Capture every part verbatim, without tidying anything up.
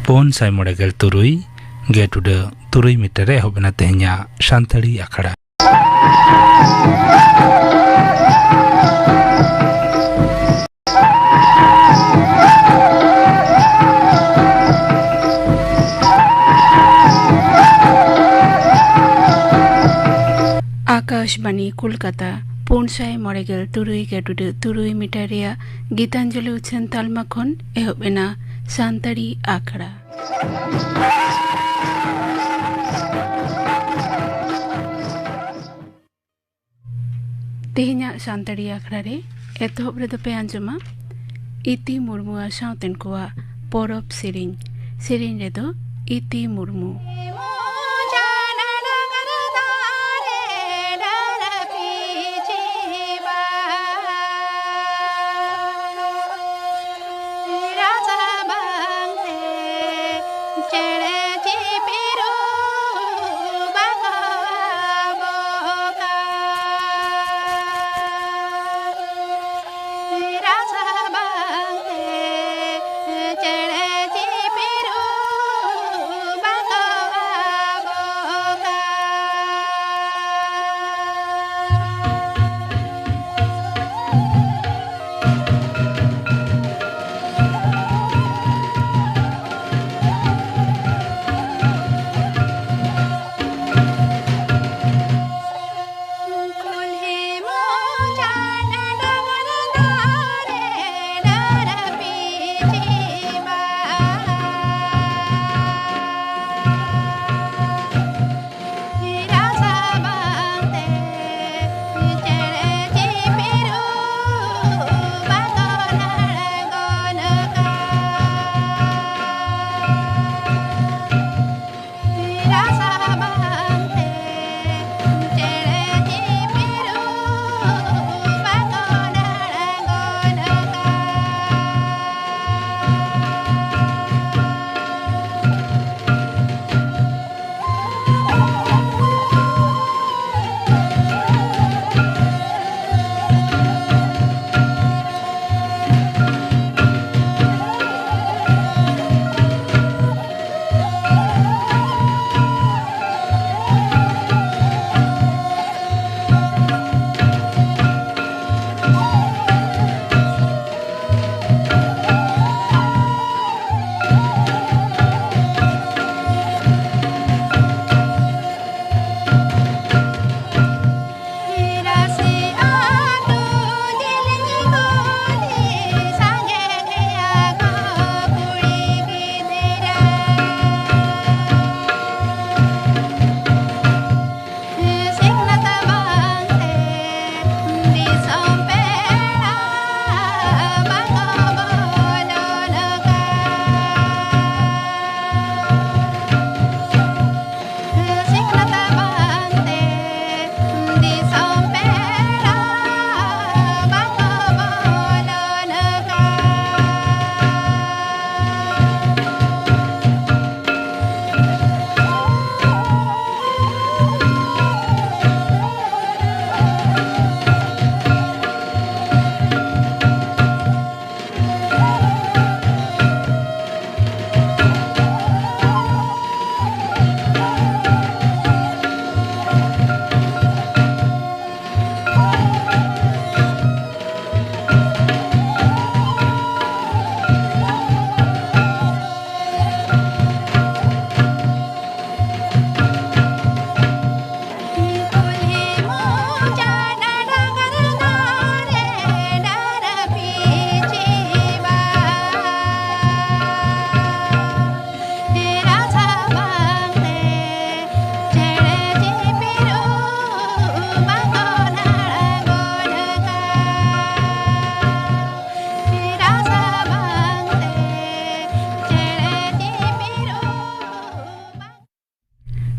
ᱯᱩᱱ ᱥᱟᱭ ᱢᱚᱬᱮ ᱜᱮᱞ ᱛᱩᱨᱩᱭ ᱜᱮ ᱴᱩᱰᱟᱹᱜ ᱛᱩᱨᱩᱭ ᱢᱤᱴᱟᱨ ᱨᱮ ᱮᱦᱚᱵ ᱮᱱᱟ ᱛᱮᱦᱮᱧᱟᱜ ᱥᱟᱱᱛᱟᱲᱤ ᱟᱠᱷᱲᱟ᱾ ᱟᱠᱟᱥᱵᱟᱱᱤ ᱠᱳᱞᱠᱟᱛᱟ, ᱯᱩᱱ ᱥᱟᱭ ᱢᱚᱬᱮ ᱜᱮᱞ ᱛᱩᱨᱩᱭ ᱜᱮ ᱴᱩᱰᱟᱹᱜ ᱛᱩᱨᱩᱭ ᱢᱤᱴᱟᱨ ᱨᱮᱭᱟᱜ ᱜᱤᱛᱟᱧᱡᱚᱞᱤ ᱩᱪᱷᱟᱹᱱ ᱛᱟᱞᱢᱟ ᱠᱷᱚᱱ ᱮᱦᱚᱵ ᱮᱱᱟ ᱥᱟᱱᱛᱟᱲᱤ ᱟᱠᱷᱲᱟ᱾ ᱛᱮᱦᱮᱧᱟᱜ ᱥᱟᱱᱛᱟᱲᱤ ᱟᱠᱷᱲᱟ ᱨᱮ ᱮᱛᱚᱦᱚᱵ ᱨᱮᱫᱚ ᱯᱮ ᱟᱸᱡᱚᱢᱟ ᱤᱛᱤ ᱢᱩᱨᱢᱩ ᱟᱨ ᱥᱟᱶᱛᱮᱱ ᱠᱚᱣᱟᱜ ᱯᱚᱨᱚᱵᱽ ᱥᱮᱨᱮᱧ᱾ ᱥᱮᱨᱮᱧ ᱨᱮᱫᱚ ᱤᱛᱤ ᱢᱩᱨᱢᱩ᱾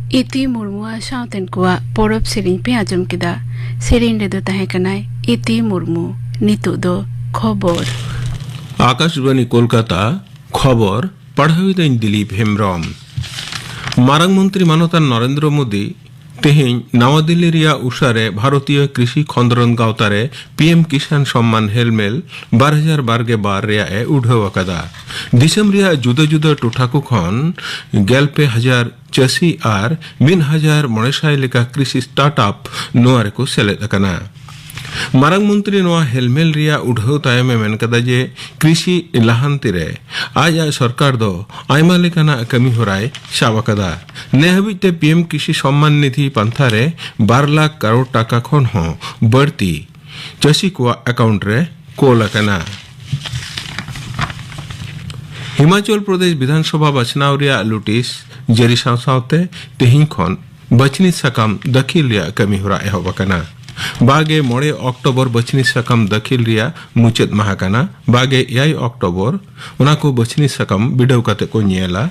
ᱤᱛᱤ ᱢᱩᱨᱢᱩᱣᱟᱜ ᱥᱟᱶᱛᱮᱱ ᱠᱚᱣᱟᱜ ᱯᱚᱨᱚᱵᱽ ᱥᱮᱨᱮᱧ ᱯᱮ ᱟᱸᱡᱚᱢ ᱠᱮᱫᱟ᱾ ᱥᱮᱨᱮᱧ ᱨᱮᱫᱚ ᱛᱟᱦᱮᱸ ᱠᱟᱱᱟᱭ ᱤᱛᱤ ᱢᱩᱨᱢᱩ᱾ ᱱᱤᱛᱚᱜ ᱫᱚ ᱠᱷᱚᱵᱚᱨ᱾ ᱟᱠᱟᱥᱵᱟᱱᱤ ᱠᱳᱞᱠᱟᱛᱟ, ᱠᱷᱚᱵᱚᱨ ᱯᱟᱲᱦᱟᱣᱤᱫᱟᱹᱧ ᱫᱤᱞᱤᱯ ᱦᱮᱢᱵᱨᱚᱢ᱾ ᱢᱟᱨᱟᱝ ᱢᱚᱱᱛᱨᱤ ᱢᱟᱱᱚᱛᱟᱱ ᱱᱚᱨᱮᱱᱫᱨᱚ ᱢᱳᱫᱤ ᱛᱮᱦᱮᱧ ᱱᱟᱣᱟ ᱫᱤᱞᱞᱤ ᱨᱮᱭᱟᱜ ᱩᱥᱟᱨᱮ ᱵᱷᱟᱨᱚᱛᱤᱭᱚ ᱠᱨᱤᱥᱤ ᱠᱷᱚᱸᱫᱽᱨᱚᱸᱫᱽ ᱜᱟᱶᱛᱟ ᱨᱮ ᱯᱤ ᱮᱢ ᱠᱤᱥᱟᱱ ᱥᱚᱢᱢᱟᱱ ᱦᱮᱞᱢᱮᱞ ᱵᱟᱨ ᱦᱟᱡᱟᱨ ᱵᱟᱨ ᱜᱮᱞ ᱵᱟᱨ ᱨᱮᱭᱟᱜ ᱮ ᱩᱰᱷᱟᱹᱣ ᱟᱠᱟᱫᱟ᱾ ᱫᱤᱥᱚᱢ ᱨᱮᱭᱟᱜ ᱡᱩᱫᱟᱹ ᱡᱩᱫᱟᱹ ᱴᱚᱴᱷᱟ ᱠᱚ ᱠᱷᱚᱱ ᱜᱮᱞ ᱯᱮ ᱦᱟᱡᱟᱨ ᱪᱟᱹᱥᱤ ᱟᱨ ᱢᱤᱫ ᱦᱟᱡᱟᱨ ᱢᱚᱬᱮ ᱥᱟᱭ ᱞᱮᱠᱟ ᱠᱨᱤᱥᱤ ᱥᱴᱟᱨᱴ ᱟᱯ ᱱᱚᱣᱟ ᱨᱮᱠᱚ ᱥᱮᱞᱮᱫ ᱟᱠᱟᱱᱟ᱾ ᱢᱟᱨᱟᱝ ᱢᱚᱱᱛᱨᱤ ᱱᱚᱣᱟ ᱦᱮᱞᱢᱮᱞ ᱨᱮᱭᱟᱜ ᱩᱰᱷᱟᱹᱣ ᱛᱟᱭᱚᱢ ᱮ ᱢᱮᱱ ᱠᱟᱫᱟ ᱡᱮ ᱠᱨᱤᱥᱤ ᱞᱟᱦᱟᱱᱛᱤ ᱨᱮ ᱟᱡ ᱟᱡ ᱥᱚᱨᱠᱟᱨ ᱫᱚ ᱟᱭᱢᱟ ᱞᱮᱠᱟᱱᱟᱜ ᱠᱟᱹᱢᱤ ᱦᱚᱨᱟᱭ ᱥᱟᱵ ᱟᱠᱟᱫᱟ᱾ ᱱᱮ ᱦᱟᱹᱵᱤᱡ ᱛᱮ ᱯᱤ ᱮᱢ ᱠᱨᱤᱥᱤ ᱥᱚᱢᱢᱟᱱ ᱱᱤᱫᱷᱤ ᱯᱟᱱᱛᱷᱟ ᱨᱮ ᱵᱟᱨ ᱞᱟᱠᱷ ᱠᱟᱨᱳᱲ ᱴᱟᱠᱟ ᱠᱷᱚᱱ ᱦᱚᱸ ᱵᱟᱹᱲᱛᱤ ᱪᱟᱹᱥᱤ ᱠᱚᱣᱟᱜ ᱮᱠᱟᱣᱩᱱᱴ ᱨᱮ ᱠᱳᱞ ᱟᱠᱟᱱᱟ᱾ ᱦᱤᱢᱟᱪᱚᱞ ᱯᱨᱚᱫᱮᱥ ᱵᱤᱫᱷᱟᱱ ᱥᱚᱵᱷᱟ ᱵᱟᱪᱷᱱᱟᱣ ᱨᱮᱭᱟᱜ ᱱᱳᱴᱤᱥ ᱡᱟᱹᱨᱤ ᱥᱟᱶ ᱥᱟᱶᱛᱮ ᱛᱮᱦᱮᱧ ᱠᱷᱚᱱ ᱵᱟᱪᱷᱱᱤ ᱥᱟᱠᱟᱢ ᱫᱟᱹᱠᱷᱤᱞ ᱨᱮᱭᱟᱜ ᱠᱟᱹᱢᱤ ᱦᱚᱨᱟ ᱮᱦᱚᱵ ᱟᱠᱟᱱᱟ᱾ ᱵᱟᱜᱮ ᱢᱚᱬᱮ ᱚᱠᱴᱳᱵᱚᱨ ᱵᱟᱪᱷᱱᱤ ᱥᱟᱠᱟᱢ ᱫᱟᱹᱠᱷᱤᱞ ᱨᱮᱭᱟᱜ ᱢᱩᱪᱟᱹᱫ ᱢᱟᱦᱟ ᱠᱟᱱᱟ᱾ ᱵᱟᱜᱮ ᱮᱭᱟᱭ ᱚᱠᱴᱳᱵᱚᱨ ᱚᱱᱟ ᱠᱚ ᱵᱟᱪᱷᱱᱤ ᱥᱟᱠᱟᱢ ᱵᱤᱰᱟᱹᱣ ᱠᱟᱛᱮ ᱠᱚ ᱧᱮᱞᱟ᱾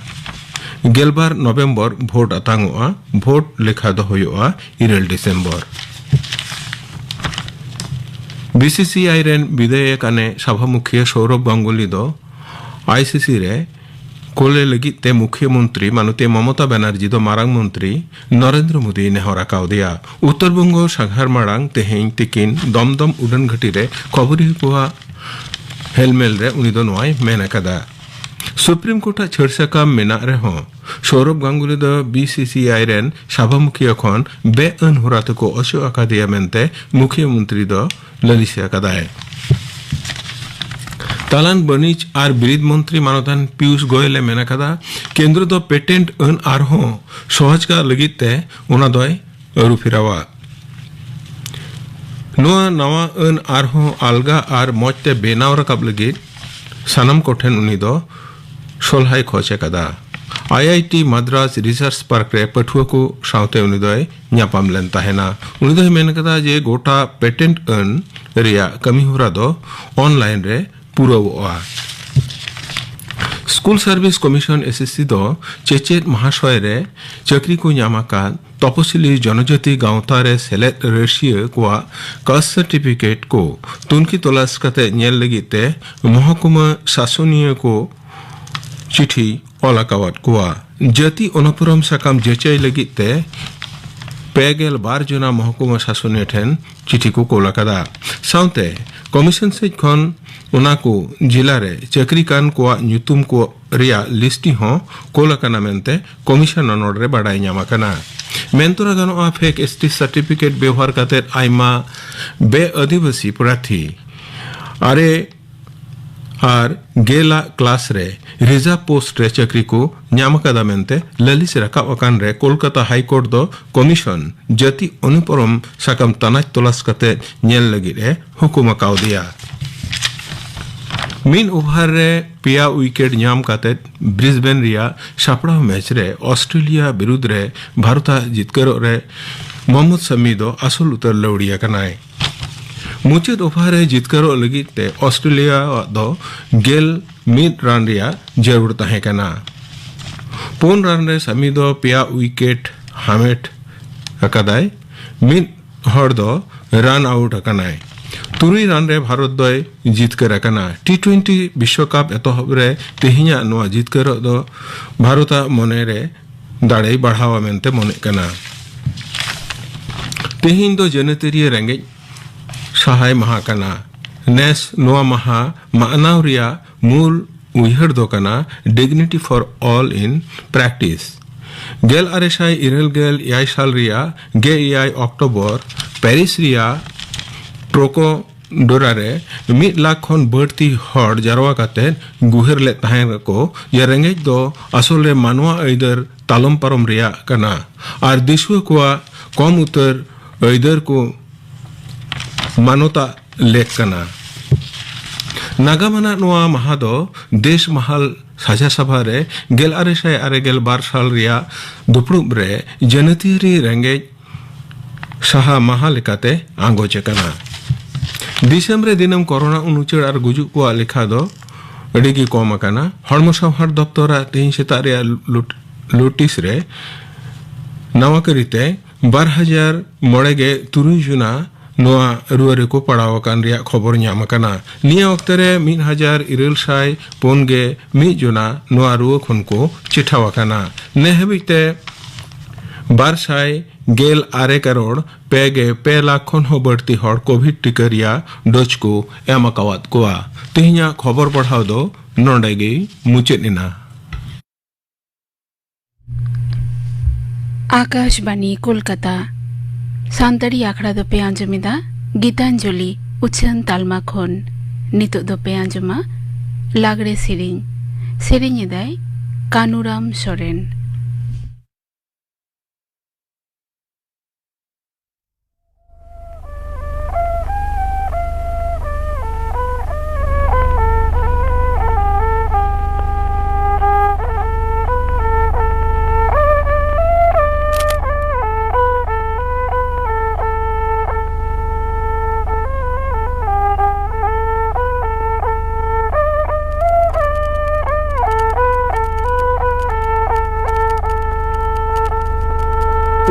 ᱜᱮᱞᱵᱟᱨ ᱱᱚᱵᱷᱮᱢᱵᱚᱨ ᱵᱷᱳᱴ ᱟᱛᱟᱝᱚᱜᱼᱟ᱾ ᱵᱷᱳᱴ ᱞᱮᱠᱷᱟ ᱫᱚ ᱦᱩᱭᱩᱜᱼᱟ ᱤᱨᱟᱹᱞ ᱰᱤᱥᱮᱢᱵᱚᱨ᱾ ᱵᱤ ᱥᱤ ᱥᱤ ᱟᱭ ᱨᱮᱱ ᱵᱤᱫᱟᱹᱭ ᱟᱠᱟᱱᱮ ᱥᱟᱵᱷᱟ ᱢᱩᱠᱷᱤᱭᱟᱹ ᱥᱚᱣᱨᱚᱵᱷ ᱜᱟᱝᱜᱩᱞᱤ ᱫᱚ ᱟᱭ ᱥᱤ ᱥᱤ ᱨᱮ ᱠᱳᱞᱮ ᱞᱟᱹᱜᱤᱫ ᱛᱮ ᱢᱩᱠᱷᱭᱟᱹ ᱢᱚᱱᱛᱨᱤ ᱢᱟᱱᱚᱛᱤ ᱢᱚᱢᱚᱛᱟ ᱵᱟᱱᱟᱨᱡᱤ ᱫᱚ ᱢᱟᱨᱟᱝ ᱢᱚᱱᱛᱨᱤ ᱱᱚᱨᱮᱱᱫᱨᱚ ᱢᱳᱫᱤᱭ ᱱᱮᱦᱚᱨ ᱟᱠᱟᱣᱫᱮᱭᱟ᱾ ᱩᱛᱛᱚᱨ ᱵᱚᱝᱜᱚ ᱥᱟᱸᱜᱷᱟᱨ ᱢᱟᱲᱟᱝ ᱛᱮᱦᱮᱧ ᱛᱤᱠᱤᱱ ᱫᱚᱢᱫᱚᱢ ᱩᱰᱟᱹᱱ ᱜᱷᱟᱹᱴᱤ ᱨᱮ ᱠᱷᱚᱵᱚᱨᱤᱭᱟᱹ ᱠᱚᱣᱟᱜ ᱦᱮᱞᱢᱮᱞ ᱨᱮ ᱩᱱᱤ ᱫᱚ ᱱᱚᱣᱟᱭ ᱢᱮᱱ ᱟᱠᱟᱫᱟ᱾ ᱥᱩᱯᱨᱤᱢ ᱠᱳᱨᱴ ᱟᱜ ᱪᱷᱟᱹᱲ ᱥᱟᱠᱟᱢ ᱢᱮᱱᱟᱜ ᱨᱮᱦᱚᱸ ᱥᱚᱣᱨᱚᱵᱷ ᱜᱟᱝᱜᱩᱞᱤ ᱫᱚ ᱵᱤ ᱥᱤ ᱥᱤ ᱟᱭ ᱨᱮᱱ ᱥᱟᱵᱷᱟ ᱢᱩᱠᱷᱤᱭᱟᱹ ᱠᱷᱚᱱ ᱵᱮᱼᱟᱹᱱ ᱦᱚᱨᱟ ᱛᱮᱠᱚ ᱚᱪᱚᱜ ᱟᱠᱟᱫᱮᱭᱟ ᱢᱮᱱᱛᱮ ᱢᱩᱠᱷᱤᱭᱟᱹ ᱢᱚᱱᱛᱨᱤ ᱫᱚ ᱞᱟᱹᱞᱤᱥ ᱟᱠᱟᱫᱟᱭ᱾ ᱛᱟᱞᱟᱱ ᱵᱟᱹᱱᱤᱡᱽ ᱟᱨ ᱵᱤᱨᱤᱫ ᱢᱚᱱᱛᱨᱤ ᱢᱟᱱᱚᱛᱟᱱ ᱯᱤᱭᱩᱥ ᱜᱳᱭᱮᱞ ᱮ ᱢᱮᱱ ᱟᱠᱟᱫᱟ, ᱠᱮᱱᱫᱨᱚ ᱫᱚ ᱯᱮᱴᱮᱱᱴ ᱟᱹᱱ ᱟᱨᱦᱚᱸ ᱥᱚᱦᱚᱡᱽ ᱠᱟᱜ ᱞᱟᱹᱜᱤᱫ ᱛᱮ ᱚᱱᱟ ᱫᱚᱭ ᱟᱹᱨᱩ ᱯᱷᱮᱨᱟᱣᱟ᱾ ᱱᱚᱣᱟ ᱱᱟᱣᱟ ᱟᱹᱱ ᱟᱨᱦᱚᱸ ᱟᱞᱜᱟ ᱟᱨ ᱢᱚᱸᱡᱽ ᱛᱮ ᱵᱮᱱᱟᱣ ᱨᱟᱠᱟᱵ ᱞᱟᱹᱜᱤᱫ ᱥᱟᱱᱟᱢ ᱠᱚᱴᱷᱮᱱ ᱩᱱᱤ ᱫᱚ ᱥᱚᱞᱦᱟᱭ ᱠᱷᱚᱡᱽ ᱟᱠᱟᱫᱟ᱾ ᱟᱭ I T Madras research park ᱨᱮ ᱯᱟᱹᱴᱷᱩᱣᱟᱹ ᱠᱚ ᱥᱟᱶᱛᱮ ᱩᱱᱤ ᱫᱚᱭ ᱧᱟᱯᱟᱢ ᱞᱮᱱ ᱛᱟᱦᱮᱱᱟ᱾ ᱩᱱᱤ ᱫᱚᱭ ᱢᱮᱱ ᱟᱠᱟᱫᱟ ᱡᱮ ᱜᱚᱴᱟ ᱯᱮᱴᱮᱱᱴ ᱟᱹᱱ ᱨᱮᱭᱟᱜ ᱠᱟᱹᱢᱤ ᱦᱚᱨᱟ ᱫᱚ ᱚᱱᱞᱟᱭᱤᱱ ᱨᱮ ᱯᱩᱨᱟᱹᱣᱚᱜᱼᱟ᱾ ᱥᱤᱵᱤᱞ service commission, S S C, ᱫᱚ ᱪᱮᱪᱮᱫ ᱢᱟᱦᱟᱥᱚᱭ ᱨᱮ ᱪᱟᱹᱠᱨᱤ ᱠᱚ ᱧᱟᱢ ᱟᱠᱟᱫ ᱛᱚᱯᱚᱥᱤᱞᱤ ᱡᱚᱱᱚᱡᱟᱹᱛᱤ ᱜᱟᱶᱛᱟ ᱨᱮ ᱥᱮᱞᱮᱫ ᱨᱟᱹᱥᱤᱭᱟᱹ ᱠᱚᱣᱟᱜ ᱠᱟᱥᱴ ᱥᱟᱨᱴᱤᱯᱷᱤᱠᱮᱴ ᱠᱚ ᱛᱩᱱᱠᱷᱤ ᱛᱚᱞᱟᱥ ᱠᱟᱛᱮ ᱧᱮᱞ ᱞᱟᱹᱜᱤᱫ ᱛᱮ ᱢᱚᱦᱚᱠᱩᱢᱟ ᱥᱟᱥᱚᱱᱤᱭᱟᱹ ᱠᱚ ᱪᱤᱴᱷᱤ ᱚᱞ ᱟᱠᱟᱣᱟᱫ ᱠᱚᱣᱟ᱾ ᱡᱟᱹᱛᱤ ᱚᱱᱚᱯᱩᱨᱚᱢ ᱥᱟᱠᱟᱢ ᱡᱟᱹᱪᱟᱹᱭ ᱞᱟᱹᱜᱤᱫ ᱛᱮ ᱯᱮ ᱜᱮᱞ ᱵᱟᱨ ᱡᱚᱱᱟ ᱢᱚᱦᱚᱠᱩᱢᱟ ᱥᱟᱥᱚᱱᱤᱭᱟᱹ ᱴᱷᱮᱱ ᱪᱤᱴᱷᱤ ᱠᱚ ᱠᱳᱞ ᱟᱠᱟᱫᱟ᱾ ᱥᱟᱶᱛᱮ ᱠᱚᱢᱤᱥᱚᱱ ᱥᱮᱡ ᱠᱷᱚᱱ ᱚᱱᱟ ᱠᱚ ᱡᱤᱞᱟ ᱨᱮ ᱪᱟᱹᱠᱨᱤ ᱠᱟᱱ ᱠᱚᱣᱟᱜ ᱧᱩᱛᱩᱢ ᱠᱚ ᱨᱮᱭᱟᱜ ᱞᱤᱥᱴᱤ ᱦᱚᱸ ᱠᱳᱞ ᱟᱠᱟᱱᱟ ᱢᱮᱱᱛᱮ ᱠᱚᱢᱤᱥᱚᱱ ᱱᱚᱱᱚᱲ ᱨᱮ ᱵᱟᱰᱟᱭ ᱧᱟᱢ ᱟᱠᱟᱱᱟ᱾ ᱢᱮᱱ ᱛᱚᱨᱟ ᱜᱟᱱᱚᱜᱼᱟ, ᱯᱷᱮᱠ ᱮᱥ ᱴᱤ ᱥᱟᱨᱴᱤᱯᱷᱤᱠᱮᱴ ᱵᱮᱣᱦᱟᱨ ᱠᱟᱛᱮ ᱟᱭᱢᱟ ᱵᱮ ᱟᱹᱫᱤᱵᱟᱹᱥᱤ ᱯᱨᱟᱨᱛᱷᱤ ᱟᱨᱮ ᱟᱨ ᱜᱮᱞ ᱟᱜ ᱠᱞᱟᱥ ᱨᱮ ᱨᱤᱡᱟᱨᱵᱷ ᱯᱳᱥᱴ ᱨᱮ ᱪᱟᱹᱠᱨᱤ ᱠᱚ ᱧᱟᱢ ᱟᱠᱟᱫᱟ ᱢᱮᱱᱛᱮ ᱞᱟᱹᱞᱤᱥ ᱨᱟᱠᱟᱵ ᱟᱠᱟᱱ ᱨᱮ ᱠᱳᱞᱠᱟᱛᱟ ᱦᱟᱭ ᱠᱳᱨᱴ ᱫᱚ ᱠᱚᱢᱤᱥᱚᱱ ᱡᱟᱹᱛᱤ ᱚᱱᱩᱯᱚᱨᱚᱢ ᱥᱟᱠᱟᱢ ᱛᱟᱱᱟᱪ ᱛᱚᱞᱟᱥ ᱠᱟᱛᱮ ᱧᱮᱞ ᱞᱟᱹᱜᱤᱫ ᱮ ᱦᱩᱠᱩᱢ ᱟᱠᱟᱣᱫᱮᱭᱟ᱾ ᱢᱤᱫ ᱳᱵᱷᱟᱨ ᱨᱮ ᱯᱮᱭᱟ ᱩᱭᱠᱮᱴ ᱧᱟᱢ ᱠᱟᱛᱮ ᱵᱨᱤᱥᱵᱮᱱ ᱨᱮᱭᱟᱜ ᱥᱟᱯᱲᱟᱣ ᱢᱮᱪ ᱨᱮ ᱚᱥᱴᱨᱮᱞᱤᱭᱟ ᱵᱤᱨᱩᱫᱽ ᱨᱮ ᱵᱷᱟᱨᱚᱛ ᱟᱜ ᱡᱤᱛᱠᱟᱹᱨᱚᱜ ᱨᱮ ᱢᱚᱦᱚᱢᱢᱚᱫ ᱥᱟᱢᱤ ᱫᱚ ᱟᱥᱚᱞ ᱩᱛᱟᱹᱨ ᱞᱟᱹᱣᱲᱤᱭᱟ ᱠᱟᱱᱟᱭ᱾ ᱢᱩᱪᱟᱹᱫ ᱳᱵᱷᱟᱨ ᱨᱮ ᱡᱤᱛᱠᱟᱹᱨᱚᱜ ᱞᱟᱹᱜᱤᱫ ᱛᱮ ᱚᱥᱴᱨᱮᱞᱤᱭᱟᱣᱟᱜ ᱫᱚ ᱜᱮᱞ ᱢᱤᱫ ᱨᱟᱱ ᱨᱮᱭᱟᱜ ᱡᱟᱹᱨᱩᱲ ᱛᱟᱦᱮᱸ ᱠᱟᱱᱟ᱾ ᱯᱩᱱ ᱨᱟᱱ ᱨᱮ ᱥᱟᱢᱤ ᱫᱚ ᱯᱮᱭᱟ ᱩᱭᱠᱮᱴ ᱦᱟᱢᱮᱴ ᱟᱠᱟᱫᱟᱭ᱾ ᱢᱤᱫ ᱦᱚᱲ ᱫᱚ ᱨᱟᱱ ᱟᱣᱩᱴ ᱟᱠᱟᱱᱟᱭ᱾ ᱛᱩᱨᱩᱭ ᱨᱟᱱ ᱨᱮ ᱵᱷᱟᱨᱚᱛ ᱫᱚᱭ ᱡᱤᱛᱠᱟᱹᱨ ᱟᱠᱟᱱᱟ᱾ ᱴᱤ ᱴᱩᱭᱮᱱᱴᱤ ᱵᱤᱥᱣᱚᱠᱟᱯ ᱮᱛᱚᱦᱚᱵ ᱨᱮ ᱛᱮᱦᱮᱧᱟᱜ ᱱᱚᱣᱟ ᱡᱤᱛᱠᱟᱹᱨᱚᱜ ᱫᱚ ᱵᱷᱟᱨᱚᱛᱟᱜ ᱢᱚᱱᱮ ᱨᱮ ᱫᱟᱲᱮᱭ ᱵᱟᱲᱦᱟᱣᱟ ᱢᱮᱱᱛᱮ ᱢᱚᱱᱮᱜ ᱠᱟᱱᱟ᱾ ᱛᱮᱦᱮᱧ ᱫᱚ ᱡᱟᱹᱱᱟᱹᱛᱤᱭᱟᱹ ᱨᱮᱸᱜᱮᱡ ᱥᱟᱦᱟᱭ ᱢᱟᱦᱟ ᱠᱟᱱᱟ᱾ ᱱᱮᱥ ᱱᱚᱣᱟ ᱢᱟᱦᱟ ᱢᱟᱱᱟᱣ ᱨᱮᱭᱟᱜ ᱢᱩᱞ ᱩᱭᱦᱟᱹᱨ ᱫᱚ ᱠᱟᱱᱟ Dignity for All in Practice᱾ ᱜᱮᱞ ᱟᱨᱮ ᱥᱟᱭ ᱤᱨᱟᱹᱞ ᱜᱮᱞ ᱮᱭᱟᱭ ᱥᱟᱞ ᱨᱮᱭᱟᱜ ᱜᱮᱞ ᱮᱭᱟᱭ ᱚᱠᱴᱳᱵᱚᱨ ᱯᱮᱨᱤᱥ ᱨᱮᱭᱟᱜ ᱯᱨᱳᱠᱳᱰᱳᱨᱟ ᱨᱮ ᱢᱤᱫ ᱞᱟᱠᱷ ᱠᱷᱚᱱ ᱵᱟᱹᱲᱛᱤ ᱦᱚᱲ ᱡᱟᱨᱣᱟ ᱠᱟᱛᱮ ᱜᱩᱦᱟᱹᱨ ᱞᱮᱫ ᱛᱟᱦᱮᱸ ᱠᱚ ᱡᱮ ᱨᱮᱸᱜᱮᱡ ᱫᱚ ᱟᱥᱚᱞ ᱨᱮ ᱢᱟᱱᱣᱟ ᱟᱹᱭᱫᱟᱹᱨ ᱛᱟᱞᱚᱢ ᱯᱟᱨᱚᱢ ᱨᱮᱭᱟᱜ ᱠᱟᱱᱟ ᱟᱨ ᱫᱤᱥᱩᱣᱟᱹ ᱠᱚᱣᱟᱜ ᱠᱚᱢ ᱩᱛᱟᱹᱨ ᱟᱹᱭᱫᱟᱹᱨ ᱠᱚ ᱢᱟᱱᱚᱛᱟᱜ ᱞᱮᱠ ᱠᱟᱱᱟ᱾ ᱱᱟᱜᱟᱢ ᱟᱱᱟᱜ ᱱᱚᱣᱟ ᱢᱟᱦᱟ ᱫᱚ ᱫᱮᱥ ᱢᱟᱦᱟᱞ ᱥᱟᱡᱟ ᱥᱟᱵᱷᱟ ᱨᱮ ᱜᱮᱞ ᱟᱨᱮ ᱥᱟᱭ ᱟᱨᱮ ᱜᱮᱞ ᱵᱟᱨ ᱥᱟᱞ ᱨᱮᱭᱟᱜ ᱫᱩᱯᱲᱩᱵ ᱨᱮ ᱡᱟᱹᱱᱟᱹᱛᱤᱭᱟᱹᱨᱤ ᱨᱮᱸᱜᱮᱡ ᱥᱟᱦᱟ ᱢᱟᱦᱟ ᱞᱮᱠᱟᱛᱮ ᱟᱸᱜᱚᱪ ᱟᱠᱟᱱᱟ᱾ ᱫᱤᱥᱚᱢ ᱨᱮ ᱫᱤᱱᱟᱹᱢ ᱠᱚᱨᱳᱱᱟ ᱩᱱᱩᱪᱟᱹᱲ ᱟᱨ ᱜᱩᱡᱩᱜ ᱠᱚᱣᱟᱜ ᱞᱮᱠᱷᱟ ᱫᱚ ᱟᱹᱰᱤ ᱜᱮ ᱠᱚᱢ ᱟᱠᱟᱱᱟ᱾ ᱦᱚᱲᱢᱚ ᱥᱟᱶᱦᱟᱨ ᱫᱚᱯᱛᱚᱨᱟᱜ ᱛᱮᱦᱮᱧ ᱥᱮᱛᱟᱜ ᱨᱮᱭᱟᱜ ᱞᱩᱴ-, ᱞᱩᱴᱤᱥ ᱨᱮ ᱱᱟᱣᱟ ᱠᱟᱹᱨᱤᱛᱮ ᱵᱟᱨ ᱦᱟᱡᱟᱨ ᱢᱚᱬᱮ ᱜᱮ ᱛᱩᱨᱩᱭ ᱡᱚᱱᱟ ᱱᱚᱣᱟ ᱨᱩᱣᱟᱹ ᱨᱮᱠᱚ ᱯᱟᱲᱟᱣ ᱟᱠᱟᱱ ᱨᱮᱭᱟᱜ ᱠᱷᱚᱵᱚᱨ ᱧᱟᱢ ᱟᱠᱟᱱᱟ᱾ ᱱᱤᱭᱟᱹ ᱚᱠᱛᱮ ᱨᱮ ᱢᱤᱫ ᱦᱟᱡᱟᱨ ᱤᱨᱟᱹᱞ ᱥᱟᱭ ᱯᱩᱱ ᱜᱮ ᱢᱤᱫ ᱡᱚᱱᱟ ᱱᱚᱣᱟ ᱨᱩᱣᱟᱹ ᱠᱷᱚᱱ ᱠᱚ ᱪᱮᱴᱷᱟᱣ ᱟᱠᱟᱱᱟ᱾ ᱱᱮ ᱦᱟᱹᱵᱤᱡ ᱛᱮ ᱵᱟᱨ ᱥᱟᱭ ᱜᱮᱞ ᱟᱨᱮ ᱠᱟᱨᱳᱲ ᱯᱮ ᱜᱮ ᱯᱮ ᱞᱟᱠᱷ ᱠᱷᱚᱱ ᱦᱚᱸ ᱵᱟᱹᱲᱛᱤ ᱦᱚᱲ ᱠᱳᱵᱷᱤᱰ ᱴᱤᱠᱟᱹ ᱨᱮᱭᱟᱜ ᱰᱳᱡᱽ ᱠᱚ ᱮᱢ ᱟᱠᱟᱣᱟᱫ ᱠᱚᱣᱟ᱾ ᱛᱮᱦᱮᱧᱟᱜ ᱠᱷᱚᱵᱚᱨ ᱯᱟᱲᱦᱟᱣ ᱫᱚ ᱱᱚᱰᱮ ᱜᱮ ᱢᱩᱪᱟᱹᱫ ᱮᱱᱟ᱾ ᱟᱠᱟᱥᱵᱟᱱᱤ ᱠᱳᱞᱠᱟᱛᱟ᱾ ᱥᱟᱱᱛᱟᱲᱤ ᱟᱠᱷᱲᱟ ᱫᱚᱯᱮ ᱟᱸᱡᱚᱢᱮᱫᱟ ᱜᱤᱛᱟᱧᱡᱚᱞᱤ ᱩᱪᱷᱟᱹᱱ ᱛᱟᱞᱢᱟ ᱠᱷᱚᱱ᱾ ᱱᱤᱛᱚᱜ ᱫᱚᱯᱮ ᱟᱸᱡᱚᱢᱟ ᱞᱟᱜᱽᱲᱮ ᱥᱮᱨᱮᱧ᱾ ᱥᱮᱨᱮᱧ ᱮᱫᱟᱭ ᱠᱟᱱᱩᱨᱟᱢ ᱥᱚᱨᱮᱱ᱾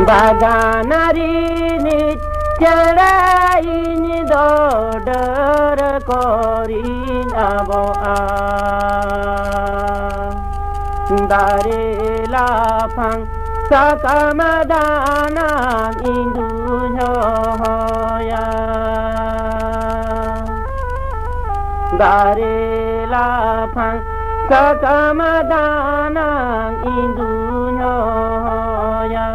ᱵᱟᱜᱟᱱ ᱨᱤᱱᱤᱡ ᱪᱮᱬᱮ ᱤᱧ ᱫᱚ ᱰᱟᱹᱨ ᱠᱚᱨᱤᱧ ᱟᱵᱚᱜᱼᱟ᱾ ᱫᱟᱨᱮ ᱞᱟᱯᱷᱟᱝ ᱥᱟᱠᱟᱢ ᱫᱟᱱᱟᱝ ᱤᱧ ᱫᱩᱧ ᱦᱚᱦᱚᱭᱟ᱾ ᱫᱟᱨᱮ ᱞᱟᱯᱷᱟᱝ ᱥᱟᱠᱟᱢ ᱫᱟᱱᱟᱝ ᱤᱧ ᱫᱩᱧ ᱦᱚᱦᱚᱭᱟ᱾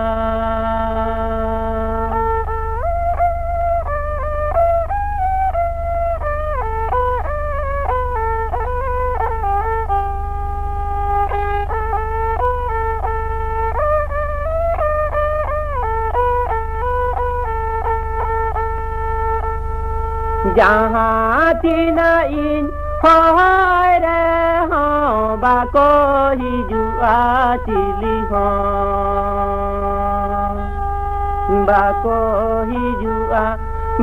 ᱡᱟᱦᱟᱸ ᱛᱤᱱᱟᱹᱜ ᱤᱧ ᱦᱚᱦᱚᱭ ᱨᱮᱦᱚᱸ ᱵᱟᱠᱚ ᱦᱤᱡᱩᱜᱼᱟ ᱪᱤᱞᱤ ᱦᱚᱸ᱾ ᱵᱟᱠᱚ ᱦᱤᱡᱩᱜᱼᱟ,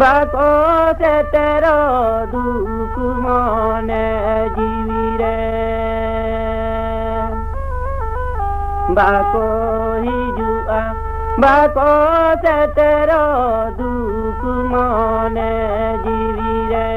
ᱵᱟᱠᱚ ᱥᱮᱴᱮᱨᱚᱜ ᱫᱩᱠ ᱢᱚᱱᱮ ᱡᱤᱣᱤ ᱵᱟᱠᱚ ᱦᱤᱡᱩᱜᱼᱟ, ᱵᱟᱠᱚ ᱥᱮᱴᱮᱨᱚᱜ ᱫᱩᱠ ᱢᱚᱱᱮ ᱡᱤᱣᱤ ᱨᱮ᱾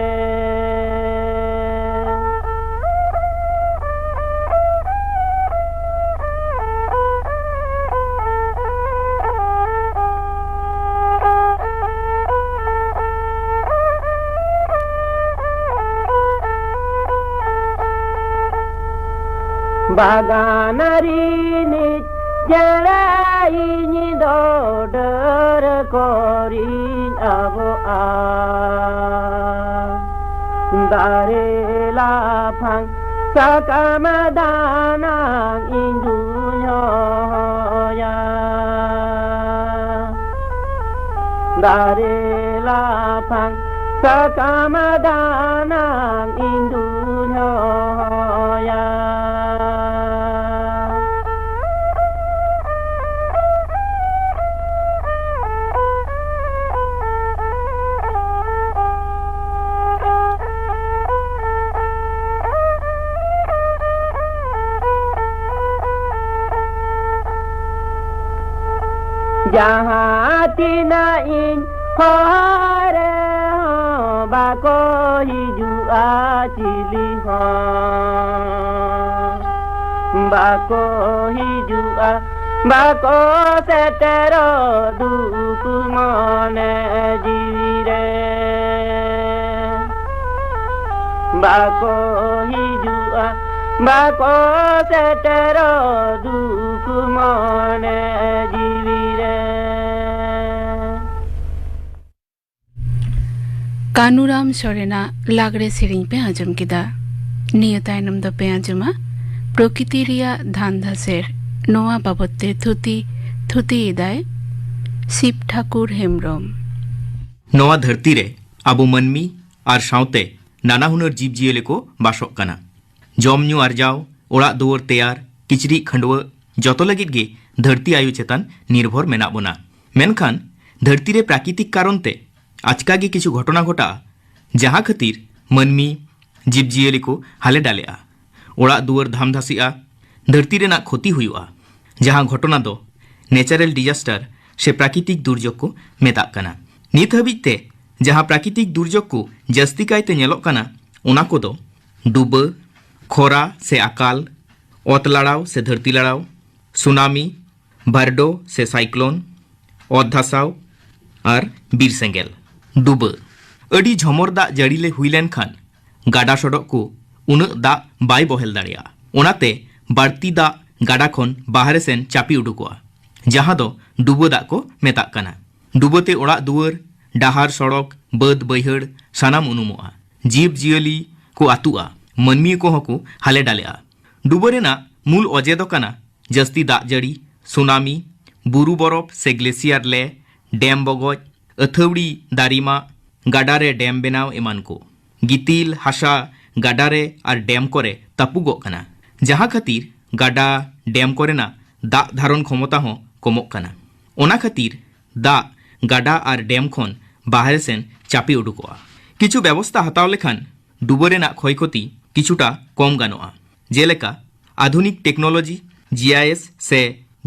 ᱵᱟᱜᱟᱱ ᱨᱤᱱᱤᱡ ᱪᱮᱬᱮ ᱤᱧ ᱫᱚ ᱰᱟᱹᱨ ᱠᱚᱨᱤᱧ ᱟᱵᱚᱜᱼᱟ᱾ ᱫᱟᱨᱮ ᱞᱟᱯᱷᱟᱝ ᱥᱟᱠᱟᱢ ᱫᱟᱱᱟᱝ ᱤᱧ ᱫᱩᱧ ᱦᱚᱦᱚᱭᱟ᱾ ᱫᱟᱨᱮ ᱞᱟᱯᱷᱟᱝ ᱥᱟᱠᱟᱢ ᱫᱟᱱᱟᱝ ᱤᱧ ᱫᱩᱧ ᱦᱚᱦᱚᱭᱟ᱾ ᱡᱟᱦᱟᱸ ᱛᱤᱱᱟᱹᱜ ᱤᱧ ᱦᱚᱦᱚ ᱨᱮᱦᱚᱸ ᱵᱟᱠᱚ ᱦᱤᱡᱩᱜᱼᱟ ᱪᱤᱞᱤ ᱦᱚᱸ᱾ ᱵᱟᱠᱚ ᱦᱤᱡᱩᱜᱼᱟ, ᱵᱟᱠᱚ ᱥᱮᱴᱮᱨᱚᱜ ᱫᱩᱠ ᱢᱚᱱᱮ ᱡᱤᱣᱤ ᱨᱮ᱾ ᱵᱟᱠᱚ ᱦᱤᱡᱩᱜᱼᱟ, ᱵᱟᱠᱚ ᱥᱮᱴᱮᱨᱚᱜ ᱫᱩᱠ ᱢᱚᱱᱮ ᱡᱤᱣᱤ ᱨᱮ᱾ ᱠᱟᱹᱱᱩᱨᱟᱢ ᱥᱚᱨᱮᱱᱟᱜ ᱞᱟᱜᱽᱲᱮ ᱥᱮᱨᱮᱧ ᱯᱮ ᱟᱸᱡᱚᱢ ᱠᱮᱫᱟ᱾ ᱱᱤᱭᱟᱹ ᱛᱟᱭᱱᱚᱢ ᱫᱚᱯᱮ ᱟᱸᱡᱚᱢᱟ ᱯᱨᱚᱠᱤᱛᱤ ᱨᱮᱭᱟᱜ ᱫᱷᱟᱱ ᱫᱷᱟᱥᱮᱨ᱾ ᱱᱚᱣᱟ ᱵᱟᱵᱚᱛ ᱛᱮ ᱛᱷᱩᱛᱤ, ᱛᱷᱩᱛᱤ ᱮᱫᱟᱭ ᱥᱤᱵ ᱴᱷᱟᱠᱩᱨ ᱦᱮᱢᱵᱨᱚᱢ᱾ ᱱᱚᱣᱟ ᱫᱷᱟᱹᱨᱛᱤ ᱨᱮ ᱟᱵᱚ ᱢᱟᱹᱱᱢᱤ ᱟᱨ ᱥᱟᱶᱛᱮ ᱱᱟᱱᱟ ᱦᱩᱱᱟᱹᱨ ᱡᱤᱵᱽ ᱡᱤᱭᱟᱹᱞᱤ ᱠᱚ ᱵᱟᱥᱚᱜ ᱠᱟᱱᱟ᱾ ᱡᱚᱢ ᱧᱩ ᱟᱨᱡᱟᱣ, ᱚᱲᱟᱜ ᱫᱩᱣᱟᱹᱨ ᱛᱮᱭᱟᱨ, ᱠᱤᱪᱨᱤᱡ ᱠᱷᱟᱹᱰᱣᱟᱹᱜ, ᱡᱚᱛᱚ ᱞᱟᱹᱜᱤᱫ ᱜᱮ ᱫᱷᱟᱹᱨᱛᱤ ᱟᱭᱳ ᱪᱮᱛᱟᱱ ᱱᱤᱨᱵᱷᱚᱨ ᱢᱮᱱᱟᱜ ᱵᱚᱱᱟ᱾ ᱢᱮᱱᱠᱷᱟᱱ ᱫᱷᱟᱹᱨᱛᱤ ᱨᱮ ᱯᱨᱟᱠᱨᱤᱛᱤᱠ ᱠᱟᱨᱚᱱ ᱛᱮ ᱟᱪᱠᱟ ᱜᱮ ᱠᱤᱪᱷᱩ ᱜᱷᱚᱴᱚᱱᱟ ᱜᱷᱚᱴᱟᱜᱼᱟ, ᱡᱟᱦᱟᱸ ᱠᱷᱟᱹᱛᱤᱨ ᱢᱟᱹᱱᱢᱤ, ᱡᱤᱵᱽ ᱡᱤᱭᱟᱹᱞᱤ ᱠᱚ ᱦᱟᱞᱮ ᱰᱟᱞᱮᱜᱼᱟ᱾ ᱚᱲᱟᱜ ᱫᱩᱣᱟᱹᱨ ᱫᱷᱟᱢᱫᱷᱟᱥᱤᱜᱼᱟ, ᱫᱷᱟᱹᱨᱛᱤ ᱨᱮᱱᱟᱜ ᱠᱷᱚᱛᱤ ᱦᱩᱭᱩᱜᱼᱟ, ᱡᱟᱦᱟᱸ ᱜᱷᱚᱴᱚᱱᱟ ᱫᱚ natural disaster ᱥᱮ ᱯᱨᱟᱠᱨᱤᱛᱤᱠ ᱫᱩᱨᱡᱳᱜᱽ ᱠᱚ ᱢᱮᱛᱟᱜ ᱠᱟᱱᱟ᱾ ᱱᱤᱛ ᱦᱟᱹᱵᱤᱡ ᱛᱮ ᱡᱟᱦᱟᱸ ᱯᱨᱟᱠᱨᱤᱛᱤᱠ ᱫᱩᱨᱡᱳᱜᱽ ᱠᱚ ᱡᱟᱹᱥᱛᱤ ᱠᱟᱭᱛᱮ ᱧᱮᱞᱚᱜ ᱠᱟᱱᱟ, ᱚᱱᱟ ᱠᱚᱫᱚ ᱰᱩᱵᱟᱹ, ᱠᱷᱚᱨᱟ ᱥᱮ ᱟᱠᱟᱞ, ᱚᱛ ᱞᱟᱲᱟᱣ ᱥᱮ ᱫᱷᱟᱹᱨᱛᱤ ᱞᱟᱲᱟᱣ, ᱥᱩᱱᱟᱢᱤ, ᱵᱟᱨᱰᱳ ᱥᱮ ᱥᱟᱭᱠᱞᱳᱱ, ᱚᱛ ᱫᱷᱟᱥᱟᱣ ᱟᱨ ᱵᱤᱨ ᱥᱮᱸᱜᱮᱞ᱾ ᱰᱩᱵᱟᱹ᱾ ᱟᱹᱰᱤ ᱡᱷᱚᱢᱚᱨ ᱫᱟᱜ ᱡᱟᱹᱲᱤ ᱞᱮ ᱦᱩᱭ ᱞᱮᱱᱠᱷᱟᱱ ᱜᱟᱰᱟ ᱥᱚᱰᱚᱜ ᱠᱚ ᱩᱱᱟᱹᱜ ᱫᱟᱜ ᱵᱟᱭ ᱵᱚᱦᱮᱞ ᱫᱟᱲᱮᱭᱟᱜᱼᱟ᱾ ᱚᱱᱟᱛᱮ ᱵᱟᱹᱲᱛᱤ ᱫᱟᱜ ᱜᱟᱰᱟ ᱠᱷᱚᱱ ᱵᱟᱦᱨᱮ ᱥᱮᱱ ᱪᱟᱯᱮ ᱩᱰᱩᱠᱚᱜᱼᱟ, ᱡᱟᱦᱟᱸ ᱫᱚ ᱰᱩᱵᱟᱹ ᱫᱟᱜ ᱠᱚ ᱢᱮᱛᱟᱜ ᱠᱟᱱᱟ᱾ ᱰᱩᱵᱟᱹᱛᱮ ᱚᱲᱟᱜ ᱫᱩᱣᱟᱹᱨ, ᱰᱟᱦᱟᱨ, ᱥᱚᱲᱚᱠ, ᱵᱟᱹᱫᱽ, ᱵᱟᱹᱭᱦᱟᱹᱲ ᱥᱟᱱᱟᱢ ᱩᱱᱩᱢᱚᱜᱼᱟ᱾ ᱡᱤᱵᱽ ᱡᱤᱭᱟᱹᱞᱤ ᱠᱚ ᱟᱹᱛᱩᱜᱼᱟ, ᱢᱟᱹᱱᱢᱤ ᱠᱚᱦᱚᱸ ᱠᱚ ᱦᱟᱞᱮ ᱰᱟᱞᱮᱜᱼᱟ᱾ ᱰᱩᱵᱟᱹ ᱨᱮᱱᱟᱜ ᱢᱩᱞ ᱚᱡᱮ ᱫᱚ ᱠᱟᱱᱟ ᱡᱟᱹᱥᱛᱤ ᱫᱟᱜ ᱡᱟᱹᱲᱤ, ᱥᱩᱱᱟᱢᱤ, ᱵᱩᱨᱩ ᱵᱚᱨᱚᱯ ᱥᱮ ᱜᱞᱮᱥᱤᱭᱟᱨ ᱞᱮ, ᱰᱮᱢ ᱵᱚᱜᱚᱡ, ᱟᱹᱛᱷᱟᱹᱣᱲᱤ ᱫᱟᱨᱮ ᱢᱟᱜ, ᱜᱟᱰᱟ ᱨᱮ ᱰᱮᱢ ᱵᱮᱱᱟᱣ ᱮᱢᱟᱱ ᱠᱚ᱾ ᱜᱤᱛᱤᱞ ᱦᱟᱥᱟ ᱜᱟᱰᱟ ᱨᱮ ᱟᱨ ᱰᱮᱢ ᱠᱚᱨᱮ ᱛᱟᱹᱯᱩᱜᱚᱜ ᱠᱟᱱᱟ, ᱡᱟᱦᱟᱸ ᱠᱷᱟᱹᱛᱤᱨ ᱜᱟᱰᱟ, ᱰᱮᱢ ᱠᱚᱨᱮᱱᱟᱜ ᱫᱟᱜ ᱫᱷᱟᱨᱚᱱ ᱠᱷᱚᱢᱚᱛᱟ ᱦᱚᱸ ᱠᱚᱢᱚᱜ ᱠᱟᱱᱟ᱾ ᱚᱱᱟ ᱠᱷᱟᱹᱛᱤᱨ ᱫᱟᱜ ᱜᱟᱰᱟ ᱟᱨ ᱰᱮᱢ ᱠᱷᱚᱱ ᱵᱟᱦᱨᱮ ᱥᱮᱱ ᱪᱟᱯᱮ ᱩᱰᱩᱠᱚᱜᱼᱟ᱾ ᱠᱤᱪᱷᱩ ᱵᱮᱵᱚᱥᱛᱟ ᱦᱟᱛᱟᱣ ᱞᱮᱠᱷᱟᱱ ᱰᱩᱵᱟᱹ ᱨᱮᱱᱟᱜ ᱠᱷᱚᱭ ᱠᱷᱚᱛᱤ ᱠᱤᱪᱷᱩᱴᱟ ᱠᱚᱢ ᱜᱟᱱᱚᱜᱼᱟ, ᱡᱮᱞᱮᱠᱟ ᱟᱫᱷᱩᱱᱤᱠ technology, GIS ᱥᱮ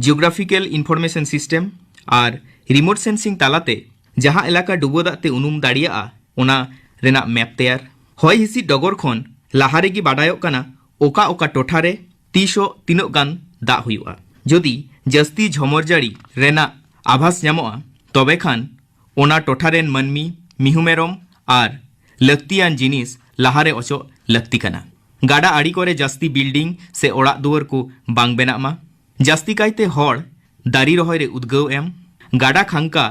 Geographical Information System ᱟᱨ remote sensing ᱛᱟᱞᱟᱛᱮ ᱡᱟᱦᱟᱸ ᱮᱞᱟᱠᱟ ᱰᱩᱵᱟᱹ ᱫᱟᱜ ᱛᱮ ᱩᱱᱩᱢ ᱫᱟᱲᱮᱭᱟᱜᱼᱟ, ᱚᱱᱟ ᱨᱮᱱᱟᱜ ᱢᱮᱯ ᱛᱮᱭᱟᱨ᱾ ᱦᱚᱭ ᱦᱤᱸᱥᱤᱫ ᱰᱚᱜᱚᱨ ᱠᱷᱚᱱ ᱞᱟᱦᱟ ᱨᱮᱜᱮ ᱵᱟᱰᱟᱭᱚᱜ ᱠᱟᱱᱟ ᱚᱠᱟ ᱚᱠᱟ ᱴᱚᱴᱷᱟ ᱨᱮ ᱛᱤᱥᱚᱜ ᱛᱤᱱᱟᱹᱜ ᱜᱟᱱ ᱫᱟᱜ ᱦᱩᱭᱩᱜᱼᱟ᱾ ᱡᱩᱫᱤ ᱡᱟᱹᱥᱛᱤ ᱡᱷᱚᱢᱚᱨ ᱡᱟᱹᱲᱤ ᱨᱮᱱᱟᱜ ᱟᱵᱷᱟᱥ ᱧᱟᱢᱚᱜᱼᱟ, ᱛᱚᱵᱮ ᱠᱷᱟᱱ ᱚᱱᱟ ᱴᱚᱴᱷᱟ ᱨᱮᱱ ᱢᱟᱹᱱᱢᱤ, ᱢᱤᱦᱩ ᱢᱮᱨᱚᱢ ᱟᱨ ᱞᱟᱹᱠᱛᱤᱭᱟᱱ ᱡᱤᱱᱤᱥ ᱞᱟᱦᱟᱨᱮ ᱚᱪᱚᱜ ᱞᱟᱹᱠᱛᱤ ᱠᱟᱱᱟ᱾ ᱜᱟᱰᱟ ᱟᱲᱮ ᱠᱚᱨᱮ ᱡᱟᱹᱥᱛᱤ building ᱥᱮ ᱚᱲᱟᱜ ᱫᱩᱣᱟᱹᱨ ᱠᱚ ᱵᱟᱝ ᱵᱮᱱᱟᱜ ᱢᱟ᱾ ᱡᱟᱹᱥᱛᱤ ᱠᱟᱭᱛᱮ ᱦᱚᱲ ᱫᱟᱨᱮ ᱨᱚᱦᱚᱭ ᱨᱮ ᱩᱫᱽᱜᱟᱹᱣ ᱮᱢ᱾ ᱜᱟᱰᱟ ᱠᱷᱟᱝᱠᱟ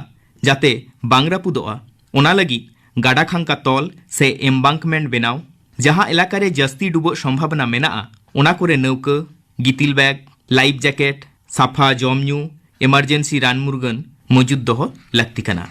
ᱡᱟᱛᱮ ᱵᱟᱝ ᱨᱟᱹᱯᱩᱫᱚᱜᱼᱟ, ᱚᱱᱟ ᱞᱟᱹᱜᱤᱫ ᱜᱟᱰᱟ ᱠᱷᱟᱝᱠᱟ ᱛᱚᱞ ᱥᱮ embankment ᱵᱮᱱᱟᱣ᱾ ᱡᱟᱦᱟᱸ ᱮᱞᱟᱠᱟ ᱨᱮ ᱡᱟᱹᱥᱛᱤ ᱰᱩᱵᱟᱹᱜ ᱥᱚᱢᱵᱷᱟᱵᱚᱱᱟ ᱢᱮᱱᱟᱜᱼᱟ, ᱚᱱᱟ ᱠᱚᱨᱮ ᱱᱟᱹᱣᱠᱟᱹ, ᱜᱤᱛᱤᱞ bag, life jacket, ᱥᱟᱯᱷᱟ ᱡᱚᱢ ᱧᱩ, emergency ᱨᱟᱱ ᱢᱩᱨᱜᱟᱹᱱ ᱢᱚᱡᱩᱫ ᱫᱚᱦᱚ ᱞᱟᱹᱠᱛᱤ ᱠᱟᱱᱟ᱾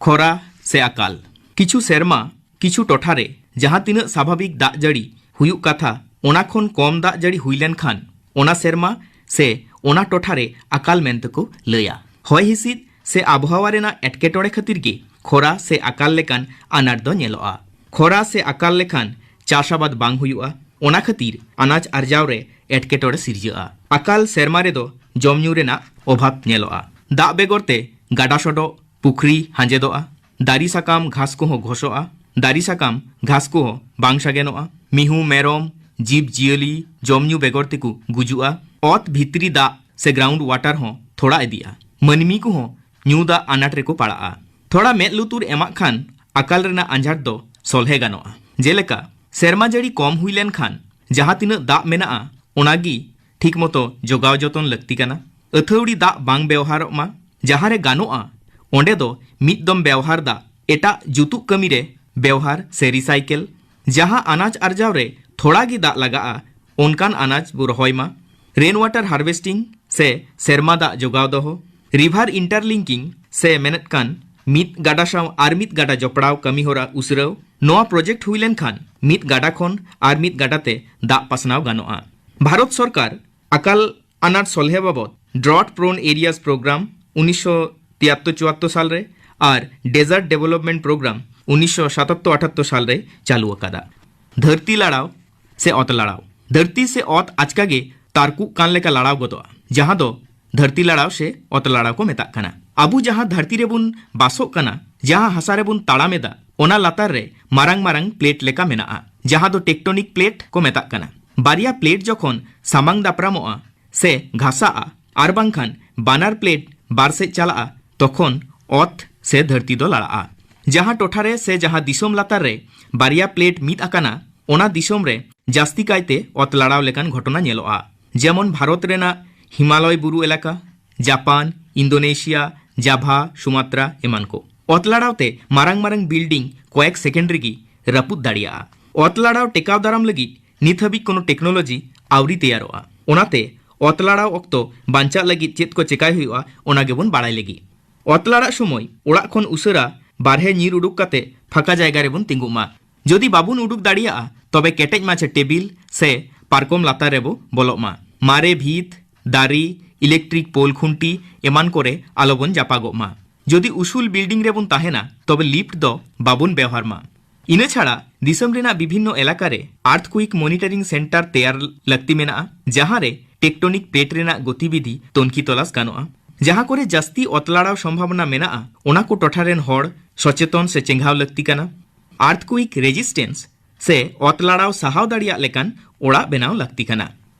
ᱠᱷᱚᱨᱟ ᱥᱮ ᱟᱠᱟᱞ᱾ ᱠᱤᱪᱷᱩ ᱥᱮᱨᱢᱟ ᱠᱤᱪᱷᱩ ᱴᱚᱴᱷᱟ ᱨᱮ ᱡᱟᱦᱟᱸ ᱛᱤᱱᱟᱹᱜ ᱥᱟᱵᱷᱟᱵᱤᱠ ᱫᱟᱜ ᱡᱟᱹᱲᱤ ᱦᱩᱭᱩᱜ ᱠᱟᱛᱷᱟ, ᱚᱱᱟ ᱠᱷᱚᱱ ᱠᱚᱢ ᱫᱟᱜ ᱡᱟᱹᱲᱤ ᱦᱩᱭ ᱞᱮᱱᱠᱷᱟᱱ ᱚᱱᱟ ᱥᱮᱨᱢᱟ ᱥᱮ ᱚᱱᱟ ᱴᱚᱴᱷᱟ ᱨᱮ ᱟᱠᱟᱞ ᱢᱮᱱᱛᱮ ᱠᱚ ᱞᱟᱹᱭᱟ᱾ ᱦᱚᱭ ᱦᱤᱸᱥᱤᱫ ᱥᱮ ᱟᱵᱚᱦᱟᱣᱟ ᱨᱮᱱᱟᱜ ᱮᱴᱠᱮᱴᱚᱬᱮ ᱠᱷᱟᱹᱛᱤᱨ ᱜᱮ ᱠᱷᱚᱨᱟ ᱥᱮ ᱟᱠᱟᱞ ᱞᱮᱠᱟᱱ ᱟᱱᱟᱴ ᱫᱚ ᱧᱮᱞᱚᱜᱼᱟ᱾ ᱠᱷᱚᱨᱟ ᱥᱮ ᱟᱠᱟᱞ ᱞᱮᱠᱷᱟᱱ ᱪᱟᱥ ᱟᱵᱟᱫ ᱵᱟᱝ ᱦᱩᱭᱩᱜᱼᱟ, ᱚᱱᱟ ᱠᱷᱟᱹᱛᱤᱨ ᱟᱱᱟᱡ ᱟᱨᱡᱟᱣ ᱨᱮ ᱮᱴᱠᱮᱴᱚᱬᱮ ᱥᱤᱨᱡᱟᱹᱜᱼᱟ᱾ ᱟᱠᱟᱞ ᱥᱮᱨᱢᱟ ᱨᱮᱫᱚ ᱡᱚᱢ ᱧᱩ ᱨᱮᱱᱟᱜ ᱚᱵᱷᱟᱵᱽ ᱧᱮᱞᱚᱜᱼᱟ᱾ ᱫᱟᱜ ᱵᱮᱜᱚᱨ ᱛᱮ ᱜᱟᱰᱟ ᱥᱚᱰᱚᱜ, ᱯᱩᱠᱷᱨᱤ ᱦᱟᱸᱡᱮᱫᱚᱜᱼᱟ᱾ ᱫᱟᱨᱤ ᱥᱟᱠᱟᱢ ᱜᱷᱟᱥ ᱠᱚᱦᱚᱸ ᱜᱷᱚᱥᱚᱜᱼᱟ᱾ ᱫᱟᱨᱤ ᱥᱟᱠᱟᱢ ᱜᱷᱟᱥ ᱠᱚᱦᱚᱸ ᱵᱟᱝ ᱥᱟᱜᱮᱱᱚᱜᱼᱟ᱾ ᱢᱤᱦᱩ, ᱢᱮᱨᱚᱢ, ᱡᱤᱵᱽ ᱡᱤᱭᱟᱹᱞᱤ ᱡᱚᱢ ᱧᱩ ᱵᱮᱜᱚᱨ ᱛᱮᱠᱚ ᱜᱩᱡᱩᱜᱼᱟ᱾ ᱚᱛ ᱵᱷᱤᱛᱨᱤ ᱫᱟᱜ ᱥᱮ ground water ᱦᱚᱸ ᱛᱷᱚᱲᱟ ᱤᱫᱤᱜᱼᱟ᱾ ᱢᱟᱹᱱᱢᱤ ᱠᱚᱦᱚᱸ ᱧᱩ ᱫᱟᱜ ᱟᱱᱟᱴ ᱨᱮᱠᱚ ᱯᱟᱲᱟᱜᱼᱟ᱾ ᱛᱷᱚᱲᱟ ᱢᱮᱫ ᱞᱩᱛᱩᱨ ᱮᱢᱟᱜ ᱠᱷᱟᱱ ᱟᱠᱟᱞ ᱨᱮᱱᱟᱜ ᱟᱸᱡᱷᱟᱴ ᱫᱚ ᱥᱚᱞᱦᱮ ᱜᱟᱱᱚᱜᱼᱟ᱾ ᱡᱮᱞᱮᱠᱟ, ᱥᱮᱨᱢᱟ ᱡᱟᱹᱲᱤ ᱠᱚᱢ ᱦᱩᱭ ᱞᱮᱱᱠᱷᱟᱱ ᱡᱟᱦᱟᱸ ᱛᱤᱱᱟᱹᱜ ᱫᱟᱜ ᱢᱮᱱᱟᱜᱼᱟ, ᱚᱱᱟ ᱜᱮ ᱴᱷᱤᱠ ᱢᱚᱛᱚ ᱡᱚᱜᱟᱣ ᱡᱚᱛᱚᱱ ᱞᱟᱹᱠᱛᱤ ᱠᱟᱱᱟ᱾ ᱟᱹᱛᱷᱟᱹᱣᱲᱤ ᱫᱟᱜ ᱵᱟᱝ ᱵᱮᱣᱦᱟᱨᱚᱜ ᱢᱟ᱾ ᱡᱟᱦᱟᱸ ᱨᱮ ᱜᱟᱱᱚᱜᱼᱟ, ᱚᱸᱰᱮ ᱫᱚ ᱢᱤᱫ ᱫᱚᱢ ᱵᱮᱣᱦᱟᱨ ᱫᱟᱜ ᱮᱴᱟᱜ ᱡᱩᱛᱩᱜ ᱠᱟᱹᱢᱤ ᱨᱮ ᱵᱮᱣᱦᱟᱨ ᱥᱮ recycle᱾ ᱡᱟᱦᱟᱸ ᱟᱱᱟᱡ ᱟᱨᱡᱟᱣ ᱨᱮ ᱛᱷᱚᱲᱟ ᱜᱮ ᱫᱟᱜ ᱞᱟᱜᱟᱜᱼᱟ, ᱚᱱᱠᱟᱱ ᱟᱱᱟᱡ ᱵᱚ ᱨᱚᱦᱚᱭ ᱢᱟ᱾ Rain water harvesting ᱥᱮ ᱥᱮᱨᱢᱟ ᱫᱟᱜ ᱡᱚᱜᱟᱣ ᱫᱚᱦᱚ, river interlinking ᱥᱮ ᱢᱮᱱᱮᱫ ᱠᱟᱱ ᱢᱤᱫ ᱜᱟᱰᱟ ᱥᱟᱶ ᱟᱨ ᱢᱤᱫ ᱜᱟᱰᱟ ᱡᱚᱯᱲᱟᱣ ᱠᱟᱹᱢᱤ ᱦᱚᱨᱟ ᱩᱥᱨᱟᱹᱣ᱾ ᱱᱚᱣᱟ project ᱦᱩᱭ ᱞᱮᱱᱠᱷᱟᱱ ᱢᱤᱫ ᱜᱟᱰᱟ ᱠᱷᱚᱱ ᱟᱨ ᱢᱤᱫ ᱜᱟᱰᱟ ᱛᱮ ᱫᱟᱜ ᱯᱟᱥᱱᱟᱣ ᱜᱟᱱᱚᱜᱼᱟ᱾ ᱵᱷᱟᱨᱚᱛ ᱥᱚᱨᱠᱟᱨ ᱟᱠᱟᱞ ᱟᱱᱟᱴ ᱥᱚᱞᱦᱮ ᱵᱟᱵᱚᱫ Drought Prone Areas Program ᱩᱱᱤᱥᱥᱚ ᱛᱤᱭᱟᱛᱛᱳᱨ ᱪᱩᱣᱟᱛᱛᱳᱨ ᱥᱟᱞ ᱨᱮ ᱟᱨ Desert Development Program ᱩᱱᱤᱥᱥᱚ ᱥᱟᱛᱟᱛᱛᱳᱨ ᱟᱴᱟᱛᱛᱳᱨ ᱥᱟᱞ ᱨᱮ ᱪᱟᱹᱞᱩ ᱟᱠᱟᱫᱟ᱾ ᱫᱷᱟᱹᱨᱛᱤ ᱞᱟᱲᱟᱣ ᱥᱮ ᱚᱛ ᱞᱟᱲᱟᱣ᱾ ᱫᱷᱟᱹᱨᱛᱤ ᱥᱮ ᱚᱛ ᱟᱪᱠᱟ ᱜᱮ ᱛᱟᱨᱠᱩᱜ ᱠᱟᱱ ᱞᱮᱠᱟ ᱞᱟᱲᱟᱣ ᱜᱚᱫᱚᱜᱼᱟ, ᱡᱟᱦᱟᱸ ᱫᱚ ᱫᱷᱟᱹᱨᱛᱤ ᱞᱟᱲᱟᱣ ᱥᱮ ᱚᱛ ᱞᱟᱲᱟᱣ ᱠᱚ ᱢᱮᱛᱟᱜ ᱠᱟᱱᱟ᱾ ᱟᱵᱚ ᱡᱟᱦᱟᱸ ᱫᱷᱟᱹᱨᱛᱤ ᱨᱮᱵᱚᱱ ᱵᱟᱥᱚᱜ ᱠᱟᱱᱟ, ᱡᱟᱦᱟᱸ ᱦᱟᱥᱟ ᱨᱮᱵᱚᱱ ᱛᱟᱲᱟᱢ ᱮᱫᱟ, ᱚᱱᱟ ᱞᱟᱛᱟᱨ ᱨᱮ ᱢᱟᱨᱟᱝ ᱢᱟᱨᱟᱝ plate ᱞᱮᱠᱟ ᱢᱮᱱᱟᱜᱼᱟ, ᱡᱟᱦᱟᱸ ᱫᱚ tectonic plate ᱠᱚ ᱢᱮᱛᱟᱜ ᱠᱟᱱᱟ᱾ ᱵᱟᱨᱭᱟ plate ᱡᱚᱠᱷᱚᱱ ᱥᱟᱢᱟᱝ ᱫᱟᱯᱨᱟᱢᱚᱜᱼᱟ ᱥᱮ ᱜᱷᱟᱥᱟᱜᱼᱟ, ᱟᱨ ᱵᱟᱝᱠᱷᱟᱱ ᱵᱟᱱᱟᱨ plate ᱵᱟᱨ ᱥᱮᱫ ᱪᱟᱞᱟᱜᱼᱟ, ᱛᱚᱠᱷᱚᱱ ᱚᱛ ᱥᱮ ᱫᱷᱟᱹᱨᱛᱤ ᱫᱚ ᱞᱟᱲᱟᱜᱼᱟ᱾ ᱡᱟᱦᱟᱸ ᱴᱚᱴᱷᱟ ᱨᱮ ᱥᱮ ᱡᱟᱦᱟᱸ ᱫᱤᱥᱚᱢ ᱞᱟᱛᱟᱨ ᱨᱮ ᱵᱟᱨᱭᱟ plate ᱢᱤᱫ ᱟᱠᱟᱱᱟ, ᱚᱱᱟ ᱫᱤᱥᱚᱢ ᱨᱮ ᱡᱟᱹᱥᱛᱤ ᱠᱟᱭᱛᱮ ᱚᱛ ᱞᱟᱲᱟᱣ ᱞᱮᱠᱟᱱ ᱜᱷᱚᱴᱚᱱᱟ ᱧᱮᱞᱚᱜᱼᱟ, ᱡᱮᱢᱚᱱ ᱵᱷᱟᱨᱚᱛ ᱨᱮᱱᱟᱜ ᱦᱤᱢᱟᱞᱚᱭ ᱵᱩᱨᱩ ᱮᱞᱟᱠᱟ, ᱡᱟᱯᱟᱱ, ᱤᱱᱫᱳᱱᱮᱥᱤᱭᱟ, ᱡᱟᱵᱷᱟ, ᱥᱩᱢᱟᱛᱨᱟ ᱮᱢᱟᱱ ᱠᱚ᱾ ᱚᱛ ᱞᱟᱲᱟᱣ ᱛᱮ ᱢᱟᱨᱟᱝ ᱢᱟᱨᱟᱝ building ᱠᱚᱭᱮᱠ second ᱨᱮᱜᱮ ᱨᱟᱹᱯᱩᱫ ᱫᱟᱲᱮᱭᱟᱜᱼᱟ᱾ ᱚᱛ ᱞᱟᱲᱟᱣ ᱴᱮᱠᱟᱣ ᱫᱟᱨᱟᱢ ᱞᱟᱹᱜᱤᱫ ᱱᱤᱛ ᱦᱟᱹᱵᱤᱡ ᱠᱳᱱᱳ technology ᱟᱹᱣᱨᱤ ᱛᱮᱭᱟᱨᱚᱜᱼᱟ᱾ ᱚᱱᱟᱛᱮ ᱚᱛ ᱞᱟᱲᱟᱣ ᱚᱠᱛᱚ ᱵᱟᱧᱪᱟᱜ ᱞᱟᱹᱜᱤᱫ ᱪᱮᱫ ᱠᱚ ᱪᱮᱠᱟᱭ ᱦᱩᱭᱩᱜᱼᱟ, ᱚᱱᱟ ᱜᱮᱵᱚᱱ ᱵᱟᱲᱟᱭ ᱞᱟᱹᱜᱤᱫ᱾ ᱚᱛ ᱞᱟᱲᱟᱜ ᱥᱚᱢᱚᱭ ᱚᱲᱟᱜ ᱠᱷᱚᱱ ᱩᱥᱟᱹᱨᱟ ᱵᱟᱨᱦᱮ ᱧᱤᱨ ᱩᱰᱩᱠ ᱠᱟᱛᱮ ᱯᱷᱟᱸᱠᱟ ᱡᱟᱭᱜᱟ ᱨᱮᱵᱚᱱ ᱛᱤᱸᱜᱩᱜ ᱢᱟ᱾ ᱡᱩᱫᱤ ᱵᱟᱵᱚᱱ ᱩᱰᱩᱠ ᱫᱟᱲᱮᱭᱟᱜᱼᱟ, ᱛᱚᱵᱮ ᱠᱮᱴᱮᱡ ᱢᱟᱪᱷᱟ table ᱥᱮ ᱯᱟᱨᱠᱚᱢ ᱞᱟᱛᱟᱨ ᱨᱮᱵᱚ ᱵᱚᱞᱚᱜ ᱢᱟ᱾ ᱢᱟᱨᱮ ᱵᱷᱤᱛ, ᱫᱟᱨᱮ, electric pole ᱠᱷᱩᱱᱴᱤ ᱮᱢᱟᱱ ᱠᱚᱨᱮ ᱟᱞᱚᱵᱚᱱ ᱡᱟᱯᱟᱜᱚᱜ ᱢᱟ᱾ ᱡᱩᱫᱤ ᱩᱥᱩᱞ building ᱨᱮᱵᱚᱱ ᱛᱟᱦᱮᱱᱟ, ᱛᱚᱵᱮ lift ᱫᱚ ᱵᱟᱵᱚᱱ ᱵᱮᱣᱦᱟᱨ ᱢᱟ᱾ ᱤᱱᱟᱹ ᱪᱷᱟᱲᱟ ᱫᱤᱥᱚᱢ ᱨᱮᱱᱟᱜ ᱵᱤᱵᱷᱤᱱᱱᱚ ᱮᱞᱟᱠᱟ ᱨᱮ ᱟᱨᱛᱷᱠᱩᱭᱤᱠ ᱢᱚᱱᱤᱴᱚᱨᱤᱝ ᱥᱮᱱᱴᱟᱨ ᱛᱮᱭᱟᱨ ᱞᱟᱹᱠᱛᱤ ᱢᱮᱱᱟᱜᱼᱟ, ᱡᱟᱦᱟᱸ ᱨᱮ ᱴᱮᱠᱴᱚᱱᱤᱠ ᱯᱞᱮᱴ ᱨᱮᱱᱟᱜ ᱜᱚᱛᱤᱵᱤᱫᱷᱤ ᱛᱩᱱᱠᱷᱤ ᱛᱚᱞᱟᱥ ᱜᱟᱱᱚᱜᱼᱟ᱾ ᱡᱟᱦᱟᱸ ᱠᱚᱨᱮ ᱡᱟᱹᱥᱛᱤ ᱚᱛ ᱞᱟᱲᱟᱣ ᱥᱚᱢᱵᱷᱟᱵᱚᱱᱟ ᱢᱮᱱᱟᱜᱼᱟ, ᱚᱱᱟ ᱠᱚ ᱴᱚᱴᱷᱟ ᱨᱮᱱ ᱦᱚᱲ ᱥᱚᱪᱮᱛᱚᱱ ᱥᱮ ᱪᱮᱸᱜᱷᱟᱣ ᱞᱟᱹᱠᱛᱤ ᱠᱟᱱᱟ᱾ ᱟᱨᱛᱷᱠᱩᱭᱤᱠ ᱨᱮᱡᱤᱥᱴᱮᱱᱥ ᱥᱮ ᱚᱛ ᱞᱟᱲᱟᱣ ᱥᱟᱦᱟᱣ ᱫᱟᱲᱮᱭᱟᱜ ᱞᱮᱠᱟᱱ ᱚᱲᱟᱜ ᱵᱮᱱᱟᱣ ᱞᱟᱹᱠᱛᱤ ᱠᱟᱱᱟ᱾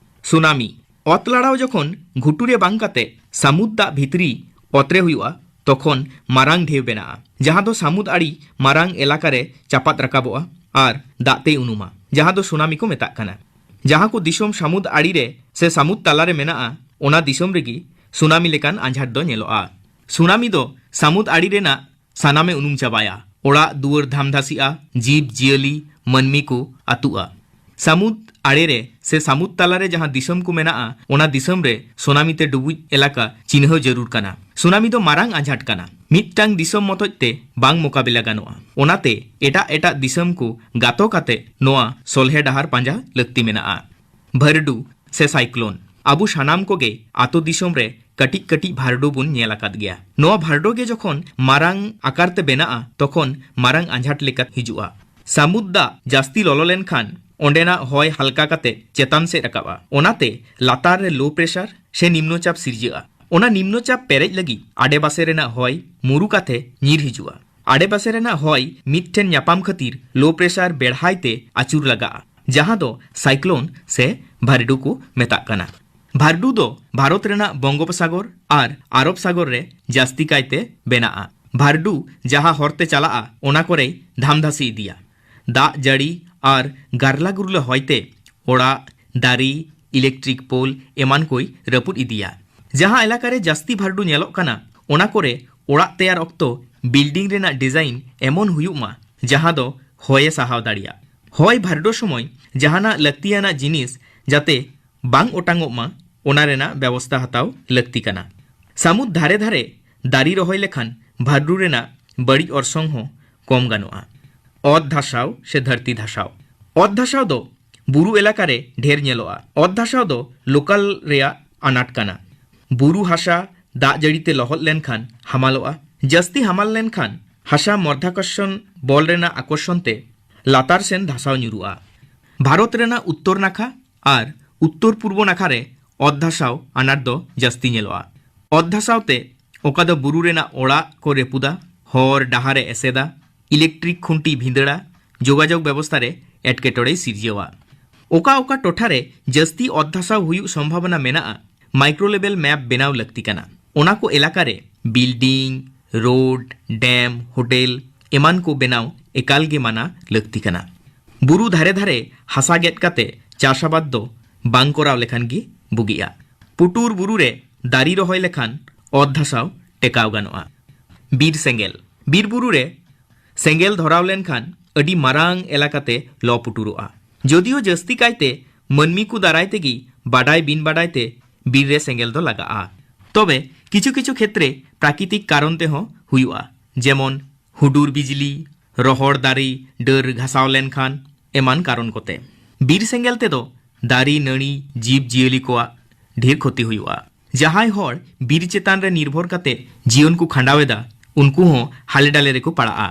ᱥᱩᱱᱟᱢᱤ᱾ ᱚᱛ ᱞᱟᱲᱟᱣ ᱡᱚᱠᱷᱚᱱ ᱜᱷᱩᱴᱩ ᱨᱮ ᱵᱟᱝ ᱠᱟᱛᱮ ᱥᱟᱹᱢᱩᱫ ᱫᱟᱜ ᱵᱷᱤᱛᱨᱤ ᱚᱛ ᱨᱮ ᱦᱩᱭᱩᱜᱼᱟ, ᱛᱚᱠᱷᱚᱱ ᱢᱟᱨᱟᱝ ᱰᱷᱮᱣ ᱵᱮᱱᱟᱜᱼᱟ, ᱡᱟᱦᱟᱸ ᱫᱚ ᱥᱟᱹᱢᱩᱫ ᱟᱲᱮ ᱢᱟᱨᱟᱝ ᱮᱞᱟᱠᱟ ᱨᱮ ᱪᱟᱯᱟᱫ ᱨᱟᱠᱟᱵᱚᱜᱼᱟ ᱟᱨ ᱫᱟᱜ ᱛᱮᱭ ᱩᱱᱩᱢᱟ, ᱡᱟᱦᱟᱸ ᱫᱚ ᱥᱩᱱᱟᱢᱤ ᱠᱚ ᱢᱮᱛᱟᱜ ᱠᱟᱱᱟ᱾ ᱡᱟᱦᱟᱸ ᱠᱚ ᱫᱤᱥᱚᱢ ᱥᱟᱹᱢᱩᱫ ᱟᱲᱮ ᱨᱮ ᱥᱮ ᱥᱟᱹᱢᱩᱫ ᱛᱟᱞᱟ ᱨᱮ ᱢᱮᱱᱟᱜᱼᱟ, ᱚᱱᱟ ᱫᱤᱥᱚᱢ ᱨᱮᱜᱮ ᱥᱩᱱᱟᱢᱤ ᱞᱮᱠᱟᱱ ᱟᱸᱡᱷᱟᱴ ᱫᱚ ᱧᱮᱞᱚᱜᱼᱟ᱾ ᱥᱩᱱᱟᱢᱤ ᱫᱚ ᱥᱟᱹᱢᱩᱫ ᱟᱲᱮ ᱨᱮᱱᱟᱜ ᱥᱟᱱᱟᱢᱮ ᱩᱱᱩᱢ ᱪᱟᱵᱟᱭᱟ᱾ ᱚᱲᱟᱜ ᱫᱩᱣᱟᱹᱨ ᱫᱷᱟᱢᱫᱷᱟᱥᱤᱜᱼᱟ, ᱡᱤᱵᱽ ᱡᱤᱭᱟᱹᱞᱤ, ᱢᱟᱹᱱᱢᱤ ᱠᱚ ᱟᱹᱛᱩᱜᱼᱟ᱾ ᱥᱟᱹᱢᱩᱫ ᱟᱲᱮ ᱨᱮ ᱥᱮ ᱥᱟᱹᱢᱩᱫ ᱛᱟᱞᱟ ᱨᱮ ᱡᱟᱦᱟᱸ ᱫᱤᱥᱚᱢ ᱠᱚ ᱢᱮᱱᱟᱜᱼᱟ, ᱚᱱᱟ ᱫᱤᱥᱚᱢ ᱨᱮ ᱥᱩᱱᱟᱢᱤ ᱛᱮ ᱰᱩᱵᱩᱡ ᱮᱞᱟᱠᱟ ᱪᱤᱱᱦᱟᱹᱣ ᱡᱟᱹᱨᱩᱲ ᱠᱟᱱᱟ᱾ ᱥᱩᱱᱟᱢᱤ ᱫᱚ ᱢᱟᱨᱟᱝ ᱟᱸᱡᱷᱟᱴ ᱠᱟᱱᱟ, ᱢᱤᱫᱴᱟᱝ ᱫᱤᱥᱚᱢ ᱢᱚᱛᱚᱡ ᱛᱮ ᱵᱟᱝ ᱢᱚᱠᱟᱵᱤᱞᱟ ᱜᱟᱱᱚᱜᱼᱟ᱾ ᱚᱱᱟᱛᱮ ᱮᱴᱟᱜ ᱮᱴᱟᱜ ᱫᱤᱥᱚᱢ ᱠᱚ ᱜᱟᱛᱚ ᱠᱟᱛᱮ ᱱᱚᱣᱟ ᱥᱚᱞᱦᱮ ᱰᱟᱦᱟᱨ ᱯᱟᱸᱡᱟ ᱞᱟᱹᱠᱛᱤ ᱢᱮᱱᱟᱜᱼᱟ᱾ ᱵᱷᱟᱹᱨᱰᱩ ᱥᱮ ᱥᱟᱭᱠᱞᱳᱱ᱾ ᱟᱵᱚ ᱥᱟᱱᱟᱢ ᱠᱚᱜᱮ ᱟᱛᱳ ᱫᱤᱥᱚᱢ ᱨᱮ ᱠᱟᱹᱴᱤᱡ ᱠᱟᱹᱴᱤᱡ ᱵᱷᱟᱨᱰᱩ ᱵᱚᱱ ᱧᱮᱞ ᱟᱠᱟᱫ ᱜᱮᱭᱟ᱾ ᱱᱚᱣᱟ ᱵᱷᱟᱨᱰᱩ ᱜᱮ ᱡᱚᱠᱷᱚᱱ ᱢᱟᱨᱟᱝ ᱟᱠᱟᱨ ᱛᱮ ᱵᱮᱱᱟᱜᱼᱟ, ᱛᱚᱠᱷᱚᱱ ᱢᱟᱨᱟᱝ ᱟᱸᱡᱷᱟᱴ ᱞᱮᱠᱟ ᱦᱤᱡᱩᱜᱼᱟ᱾ ᱥᱟᱹᱢᱩᱫ ᱫᱟᱜ ᱡᱟᱹᱥᱛᱤ ᱞᱚᱞᱚ ᱞᱮᱱᱠᱷᱟᱱ ᱚᱸᱰᱮᱱᱟᱜ ᱦᱚᱭ ᱦᱟᱞᱠᱟ ᱠᱟᱛᱮ ᱪᱮᱛᱟᱱ ᱥᱮᱫ ᱨᱟᱠᱟᱵᱼᱟ᱾ ᱚᱱᱟᱛᱮ ᱞᱟᱛᱟᱨ ᱨᱮ ᱞᱳ ᱯᱨᱮᱥᱟᱨ ᱥᱮ ᱱᱤᱢᱱᱚ ᱪᱟᱯ ᱥᱤᱨᱡᱟᱹᱜᱼᱟ᱾ ᱚᱱᱟ ᱱᱤᱢᱱᱚ ᱪᱟᱯ ᱯᱮᱨᱮᱡ ᱞᱟᱹᱜᱤᱫ ᱟᱰᱮᱯᱟᱥᱮ ᱨᱮᱱᱟᱜ ᱦᱚᱭ ᱢᱩᱨᱩ ᱠᱟᱛᱮ ᱧᱤᱨ ᱦᱤᱡᱩᱜᱼᱟ᱾ ᱟᱰᱮᱯᱟᱥᱮ ᱨᱮᱱᱟᱜ ᱦᱚᱭ ᱢᱤᱫ ᱴᱷᱮᱱ ᱧᱟᱯᱟᱢ ᱠᱷᱟᱹᱛᱤᱨ ᱞᱳ ᱯᱨᱮᱥᱟᱨ ᱵᱮᱲᱦᱟᱭ ᱛᱮ ᱟᱹᱪᱩᱨ ᱞᱟᱜᱟᱜᱼᱟ, ᱡᱟᱦᱟᱸ ᱫᱚ ᱥᱟᱭᱠᱞᱳᱱ ᱥᱮ ᱵᱷᱟᱨᱰᱩ ᱠᱚ ᱢᱮᱛᱟᱜ ᱠᱟᱱᱟ᱾ ᱵᱷᱟᱨᱰᱩ ᱫᱚ ᱵᱷᱟᱨᱚᱛ ᱨᱮᱱᱟᱜ ᱵᱚᱝᱜᱳᱯᱥᱟᱜᱚᱨ ᱟᱨ ᱟᱨᱚᱵ ᱥᱟᱜᱚᱨ ᱨᱮ ᱡᱟᱹᱥᱛᱤ ᱠᱟᱭᱛᱮ ᱵᱮᱱᱟᱜᱼᱟ᱾ ᱵᱷᱟᱨᱰᱩ ᱡᱟᱦᱟᱸ ᱦᱚᱨᱛᱮ ᱪᱟᱞᱟᱜᱼᱟ, ᱚᱱᱟ ᱠᱚᱨᱮᱭ ᱫᱷᱟᱢᱫᱷᱟᱥᱤ ᱤᱫᱤᱭᱟ᱾ ᱫᱟᱜ ᱡᱟᱹᱲᱤ ᱟᱨ ᱜᱟᱨᱞᱟ ᱜᱩᱨᱞᱟᱹ ᱦᱚᱭᱛᱮ ᱚᱲᱟᱜ, ᱫᱟᱨᱮ, ᱤᱞᱮᱠᱴᱨᱤᱠ ᱯᱳᱞ ᱮᱢᱟᱱ ᱠᱚᱭ ᱨᱟᱹᱯᱩᱫ ᱤᱫᱤᱭᱟ᱾ ᱡᱟᱦᱟᱸ ᱮᱞᱟᱠᱟ ᱨᱮ ᱡᱟᱹᱥᱛᱤ ᱵᱷᱟᱨᱰᱩ ᱧᱮᱞᱚᱜ ᱠᱟᱱᱟ, ᱚᱱᱟ ᱠᱚᱨᱮ ᱚᱲᱟᱜ ᱛᱮᱭᱟᱨ ᱚᱠᱛᱚ ᱵᱤᱞᱰᱤᱝ ᱨᱮᱱᱟᱜ ᱰᱤᱡᱟᱭᱤᱱ ᱮᱢᱚᱱ ᱦᱩᱭᱩᱜ ᱢᱟ, ᱡᱟᱦᱟᱸ ᱫᱚ ᱦᱚᱭᱮ ᱥᱟᱦᱟᱣ ᱫᱟᱲᱮᱭᱟᱜ᱾ ᱦᱚᱭ ᱵᱷᱟᱨᱰᱳ ᱥᱚᱢᱚᱭ ᱡᱟᱦᱟᱱᱟᱜ ᱞᱟᱹᱠᱛᱤᱭᱟᱱᱟᱜ ᱡᱤᱱᱤᱥ ᱡᱟᱛᱮ ᱵᱟᱝ ᱚᱴᱟᱝᱚᱜ ᱢᱟ, ᱚᱱᱟ ᱨᱮᱱᱟᱜ ᱵᱮᱵᱚᱥᱛᱟ ᱦᱟᱛᱟᱣ ᱞᱟᱹᱠᱛᱤ ᱠᱟᱱᱟ᱾ ᱥᱟᱹᱢᱩᱫ ᱫᱷᱟᱨᱮ ᱫᱷᱟᱨᱮ ᱫᱟᱨᱮ ᱨᱚᱦᱚᱭ ᱞᱮᱠᱷᱟᱱ ᱵᱷᱟᱨᱰᱩ ᱨᱮᱱᱟᱜ ᱵᱟᱹᱲᱤᱡ ᱚᱨᱥᱚᱝ ᱦᱚᱸ ᱠᱚᱢ ᱜᱟᱱᱚᱜᱼᱟ᱾ ᱚᱛ ᱫᱷᱟᱥᱟᱣ ᱥᱮ ᱫᱷᱟᱹᱨᱛᱤ ᱫᱷᱟᱥᱟᱣ᱾ ᱚᱛ ᱫᱷᱟᱥᱟᱣ ᱫᱚ ᱵᱩᱨᱩ ᱮᱞᱟᱠᱟ ᱨᱮ ᱰᱷᱮᱨ ᱧᱮᱞᱚᱜᱼᱟ᱾ ᱚᱛ ᱫᱷᱟᱥᱟᱣ ᱫᱚ ᱞᱳᱠᱟᱞ ᱨᱮᱭᱟᱜ ᱟᱱᱟᱴ ᱠᱟᱱᱟ᱾ ᱵᱩᱨᱩ ᱦᱟᱥᱟ ᱫᱟᱜ ᱡᱟᱹᱲᱤ ᱛᱮ ᱞᱚᱦᱚᱫ ᱞᱮᱱᱠᱷᱟᱱ ᱦᱟᱢᱟᱞᱚᱜᱼᱟ᱾ ᱡᱟᱹᱥᱛᱤ ᱦᱟᱢᱟᱞ ᱞᱮᱱᱠᱷᱟᱱ ᱦᱟᱥᱟ ᱢᱚᱨᱫᱷᱟᱠᱚᱨᱥᱚᱱ ᱵᱚᱞ ᱨᱮᱱᱟᱜ ᱟᱠᱚᱨᱥᱚᱱ ᱛᱮ ᱞᱟᱛᱟᱨ ᱥᱮᱱ ᱫᱷᱟᱥᱟᱣ ᱧᱩᱨᱩᱜᱼᱟ᱾ ᱵᱷᱟᱨᱚᱛ ᱨᱮᱱᱟᱜ ᱩᱛᱛᱚᱨ ᱱᱟᱠᱷᱟ ᱟᱨ ᱩᱛᱛᱚᱨ ᱯᱩᱨᱵᱚ ᱱᱟᱠᱷᱟ ᱨᱮ ᱚᱛ ᱫᱷᱟᱥᱟᱣ ᱟᱱᱟᱴ ᱫᱚ ᱡᱟᱹᱥᱛᱤ ᱧᱮᱞᱚᱜᱼᱟ᱾ ᱚᱛ ᱫᱷᱟᱥᱟᱣ ᱛᱮ ᱚᱠᱟ ᱫᱚ ᱵᱩᱨᱩ ᱨᱮᱱᱟᱜ ᱚᱲᱟᱜ ᱠᱚ ᱨᱮᱯᱩᱫᱟ, ᱦᱚᱨ ᱰᱟᱦᱟᱨ ᱮ ᱮᱥᱮᱫᱟ, ᱤᱞᱮᱠᱴᱨᱤᱠ ᱠᱷᱩᱱᱴᱤ ᱵᱷᱤᱸᱫᱟᱹᱲᱟ, ᱡᱳᱜᱟᱡᱳᱜᱽ ᱵᱮᱵᱚᱥᱛᱷᱟ ᱨᱮ ᱮᱴᱠᱮᱴᱚᱬᱮᱭ ᱥᱤᱨᱡᱟᱹᱣᱟ᱾ ᱚᱠᱟ ᱚᱠᱟ ᱴᱚᱴᱷᱟ ᱨᱮ ᱡᱟᱹᱥᱛᱤ ᱚᱛ ᱫᱷᱟᱥᱟᱣ ᱦᱩᱭᱩᱜ ᱥᱚᱢᱵᱷᱟᱵᱚᱱᱟ ᱢᱮᱱᱟᱜᱼᱟ, ᱢᱟᱭᱠᱨᱳ ᱞᱮᱵᱮᱞ ᱢᱮᱯ ᱵᱮᱱᱟᱣ ᱞᱟᱹᱠᱛᱤ ᱠᱟᱱᱟ᱾ ᱚᱱᱟ ᱠᱚ ᱮᱞᱟᱠᱟ ᱨᱮ ᱵᱤᱞᱰᱤᱝ, ᱨᱳᱰ, ᱰᱮᱢ, ᱦᱳᱴᱮᱞ ᱮᱢᱟᱱ ᱠᱚ ᱵᱮᱱᱟᱣ ᱮᱠᱟᱞ ᱜᱮ ᱢᱟᱱᱟ ᱞᱟᱹᱠᱛᱤ ᱠᱟᱱᱟ᱾ ᱵᱩᱨᱩ ᱫᱷᱟᱨᱮ ᱫᱷᱟᱨᱮ ᱦᱟᱥᱟ ᱜᱮᱫ ᱠᱟᱛᱮ ᱪᱟᱥ ᱟᱵᱟᱫ ᱫᱚ ᱵᱟᱝ ᱠᱚᱨᱟᱣ ᱞᱮᱠᱷᱟᱱ ᱜᱮ ᱵᱩᱜᱤᱜᱼᱟ᱾ ᱯᱩᱴᱩᱨ ᱵᱩᱨᱩ ᱨᱮ ᱫᱟᱨᱮ ᱨᱚᱦᱚᱭ ᱞᱮᱠᱷᱟᱱ ᱚᱛ ᱫᱷᱟᱥᱟᱣ ᱴᱮᱠᱟᱣ ᱜᱟᱱᱚᱜᱼᱟ᱾ ᱵᱤᱨ ᱥᱮᱸᱜᱮᱞ᱾ ᱵᱤᱨ ᱵᱩᱨᱩ ᱨᱮ ᱥᱮᱸᱜᱮᱞ ᱫᱷᱚᱨᱟᱣ ᱞᱮᱱᱠᱷᱟᱱ ᱟᱹᱰᱤ ᱢᱟᱨᱟᱝ ᱮᱞᱟᱠᱟᱛᱮ ᱞᱚ ᱯᱩᱴᱩᱨᱚᱜᱼᱟ᱾ ᱡᱚᱫᱤᱭᱳ ᱡᱟᱹᱥᱛᱤ ᱠᱟᱭᱛᱮ ᱢᱟᱹᱱᱢᱤ ᱠᱚ ᱫᱟᱨᱟᱭ ᱛᱮᱜᱮ ᱵᱟᱰᱟᱭ ᱵᱤᱱ ᱵᱟᱰᱟᱭ ᱛᱮ ᱵᱤᱨ ᱨᱮ ᱥᱮᱸᱜᱮᱞ ᱫᱚ ᱞᱟᱜᱟᱜᱼᱟ᱾ ᱛᱚᱵᱮ ᱠᱤᱪᱷᱩ ᱠᱤᱪᱷᱩ ᱠᱷᱮᱛᱨᱮ ᱯᱨᱟᱠᱨᱤᱛᱤᱠ ᱠᱟᱨᱚᱱ ᱛᱮᱦᱚᱸ ᱦᱩᱭᱩᱜᱼᱟ, ᱡᱮᱢᱚᱱ ᱦᱩᱰᱩᱨ ᱵᱤᱡᱽᱞᱤ, ᱨᱚᱦᱚᱲ ᱫᱟᱨᱮ ᱰᱟᱹᱨ ᱜᱷᱟᱥᱟᱣ ᱞᱮᱱᱠᱷᱟᱱ ᱮᱢᱟᱱ ᱠᱟᱨᱚᱱ ᱠᱚᱛᱮ᱾ ᱵᱤᱨ ᱥᱮᱸᱜᱮᱞ ᱛᱮᱫᱚ ᱫᱟᱨᱮ ᱱᱟᱹᱲᱤ ᱡᱤᱵᱽ ᱡᱤᱭᱟᱹᱞᱤ ᱠᱚᱣᱟᱜ ᱰᱷᱮᱨ ᱠᱷᱚᱛᱤ ᱦᱩᱭᱩᱜᱼᱟ᱾ ᱡᱟᱦᱟᱸᱭ ᱦᱚᱲ ᱵᱤᱨ ᱪᱮᱛᱟᱱ ᱨᱮ ᱱᱤᱨᱵᱷᱚᱨ ᱠᱟᱛᱮ ᱡᱤᱭᱚᱱ ᱠᱚ ᱠᱷᱟᱸᱰᱟᱣ ᱮᱫᱟ, ᱩᱱᱠᱩ ᱦᱚᱸ ᱦᱟᱞᱮ ᱰᱟᱞᱮ ᱨᱮᱠᱚ ᱯᱟᱲᱟᱜᱼᱟ᱾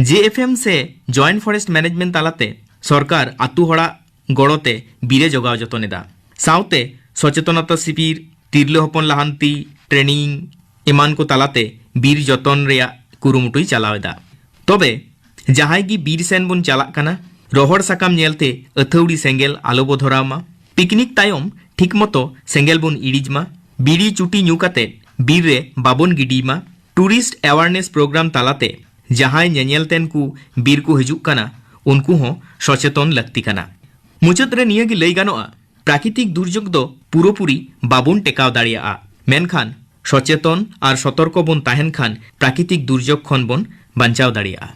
ᱡᱮ ᱮᱯᱷ ᱮᱢ ᱥᱮ ᱡᱚᱭᱮᱱᱴ ᱯᱷᱚᱨᱮᱥᱴ ᱢᱮᱱᱮᱡᱢᱮᱱᱴ ᱛᱟᱞᱟᱛᱮ ᱥᱚᱨᱠᱟᱨ ᱟᱛᱳ ᱦᱚᱲᱟᱜ ᱜᱚᱲᱚ ᱛᱮ ᱵᱤᱨ ᱮ ᱡᱚᱜᱟᱣ ᱡᱚᱛᱚᱱ ᱮᱫᱟ᱾ ᱥᱟᱶᱛᱮ ᱥᱚᱪᱮᱛᱚᱱᱚᱛᱟ ᱥᱤᱵᱤᱨ, ᱛᱤᱨᱞᱟᱹ ᱦᱚᱯᱚᱱ ᱞᱟᱦᱟᱱᱛᱤ, ᱴᱨᱮᱱᱤᱝ ᱮᱢᱟᱱ ᱠᱚ ᱛᱟᱞᱟᱛᱮ ᱵᱤᱨ ᱡᱚᱛᱚᱱ ᱨᱮᱭᱟᱜ ᱠᱩᱨᱩᱢᱩᱴᱩᱭ ᱪᱟᱞᱟᱣ ᱮᱫᱟ᱾ ᱛᱚᱵᱮ ᱡᱟᱦᱟᱸᱭ ᱜᱮ ᱵᱤᱨ ᱥᱮᱱ ᱵᱚᱱ ᱪᱟᱞᱟᱜ ᱠᱟᱱᱟ, ᱨᱚᱦᱚᱲ ᱥᱟᱠᱟᱢ ᱧᱮᱞᱛᱮ ᱟᱹᱛᱷᱟᱹᱣᱲᱤ ᱥᱮᱸᱜᱮᱞ ᱟᱞᱚ ᱵᱚ ᱫᱷᱚᱨᱟᱣ ᱢᱟ᱾ ᱯᱤᱠᱱᱤᱠ ᱛᱟᱭᱚᱢ ᱴᱷᱤᱠ ᱢᱚᱛᱚ ᱥᱮᱸᱜᱮᱞ ᱵᱚᱱ ᱤᱲᱤᱡᱽ ᱢᱟ᱾ ᱵᱤᱲᱤ ᱪᱩᱴᱤ ᱧᱩ ᱠᱟᱛᱮ ᱵᱤᱨ ᱨᱮ ᱵᱟᱵᱚᱱ ᱜᱤᱰᱤᱭ ᱢᱟ᱾ ᱴᱩᱨᱤᱥᱴ ᱮᱣᱟᱨᱱᱮᱥ ᱯᱨᱳᱜᱨᱟᱢ ᱛᱟᱞᱟᱛᱮ ᱡᱟᱦᱟᱸᱭ ᱧᱮᱧᱮᱞ ᱛᱮᱱ ᱠᱚ ᱵᱤᱨ ᱠᱚ ᱦᱤᱡᱩᱜ ᱠᱟᱱᱟ, ᱩᱱᱠᱩ ᱦᱚᱸ ᱥᱚᱪᱮᱛᱚᱱ ᱞᱟᱹᱠᱛᱤ ᱠᱟᱱᱟ᱾ ᱢᱩᱪᱟᱹᱫ ᱨᱮ ᱱᱤᱭᱟᱹ ᱜᱮ ᱞᱟᱹᱭ ᱜᱟᱱᱚᱜᱼᱟ, ᱯᱨᱟᱠᱨᱤᱛᱤᱠ ᱫᱩᱨᱡᱳᱜᱽ ᱫᱚ ᱯᱩᱨᱟᱹᱯᱩᱨᱤ ᱵᱟᱵᱚᱱ ᱴᱮᱠᱟᱣ ᱫᱟᱲᱮᱭᱟᱜᱼᱟ, ᱢᱮᱱᱠᱷᱟᱱ ᱥᱚᱪᱮᱛᱚᱱ ᱟᱨ ᱥᱚᱛᱚᱨᱠᱚ ᱵᱚᱱ ᱛᱟᱦᱮᱱ ᱠᱷᱟᱱ ᱯᱨᱟᱠᱨᱤᱛᱤᱠ ᱫᱩᱨᱡᱳᱜᱽ ᱠᱷᱚᱱ ᱵᱚᱱ ᱵᱟᱧᱪᱟᱣ ᱫᱟᱲᱮᱭᱟᱜᱼᱟ᱾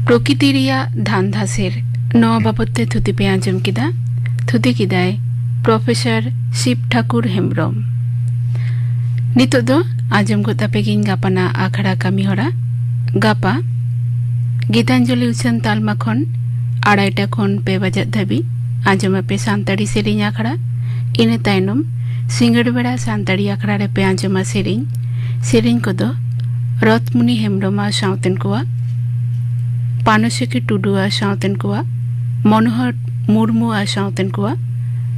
ᱯᱨᱚᱠᱤᱛᱤ ᱨᱮᱭᱟᱜ ᱫᱷᱟᱱ ᱫᱷᱟᱥᱮᱨ, ᱱᱚᱣᱟ ᱵᱟᱵᱚᱛ ᱛᱮ ᱛᱷᱩᱛᱤ ᱯᱮ ᱟᱸᱡᱚᱢ ᱠᱮᱫᱟ᱾ ᱛᱷᱩᱛᱤ ᱠᱮᱫᱟᱭ ᱯᱨᱚᱯᱷᱮᱥᱚᱨ ᱥᱤᱵ ᱴᱷᱟᱠᱩᱨ ᱦᱮᱢᱵᱽᱨᱚᱢ᱾ ᱱᱤᱛᱚᱜ ᱫᱚ ᱟᱸᱡᱚᱢ ᱜᱚᱫ ᱟᱯᱮ ᱜᱤᱧ ᱜᱟᱯᱟᱱᱟᱜ ᱟᱠᱷᱲᱟ ᱠᱟᱹᱢᱤ ᱦᱚᱨᱟ᱾ ᱜᱟᱯᱟ ᱜᱤᱛᱟᱧᱡᱚᱞᱤ ᱩᱪᱷᱟᱹᱱ ᱛᱟᱞᱢᱟ ᱠᱷᱚᱱ ᱟᱲᱟᱭᱴᱟ ᱠᱷᱚᱱ ᱯᱮ ᱵᱟᱡᱟᱜ ᱫᱷᱟᱹᱵᱤᱡ ᱟᱸᱡᱚᱢ ᱟᱯᱮ ᱥᱟᱱᱛᱟᱲᱤ ᱥᱮᱨᱮᱧ ᱟᱠᱷᱲᱟ᱾ ᱤᱱᱟᱹ ᱛᱟᱭᱱᱚᱢ ᱥᱤᱸᱜᱟᱹᱲ ᱵᱮᱲᱟ ᱥᱟᱱᱛᱟᱲᱤ ᱟᱠᱷᱲᱟ ᱨᱮᱯᱮ ᱟᱸᱡᱚᱢᱟ ᱥᱮᱨᱮᱧ᱾ ᱥᱮᱨᱮᱧ ᱠᱚᱫᱚ ᱨᱚᱛᱢᱩᱱᱤ ᱦᱮᱢᱵᱽᱨᱚᱢ ᱟᱨ ᱥᱟᱶᱛᱮᱱ ᱠᱚᱣᱟᱜ, ᱯᱟᱱᱚᱥᱚᱠᱤ ᱴᱩᱰᱩ ᱟᱨ ᱥᱟᱶᱛᱮᱱ ᱠᱚᱣᱟᱜ, ᱢᱚᱱᱳᱦᱚᱨ ᱢᱩᱨᱢᱩ ᱟᱨ ᱥᱟᱶᱛᱮᱱ ᱠᱚᱣᱟᱜ,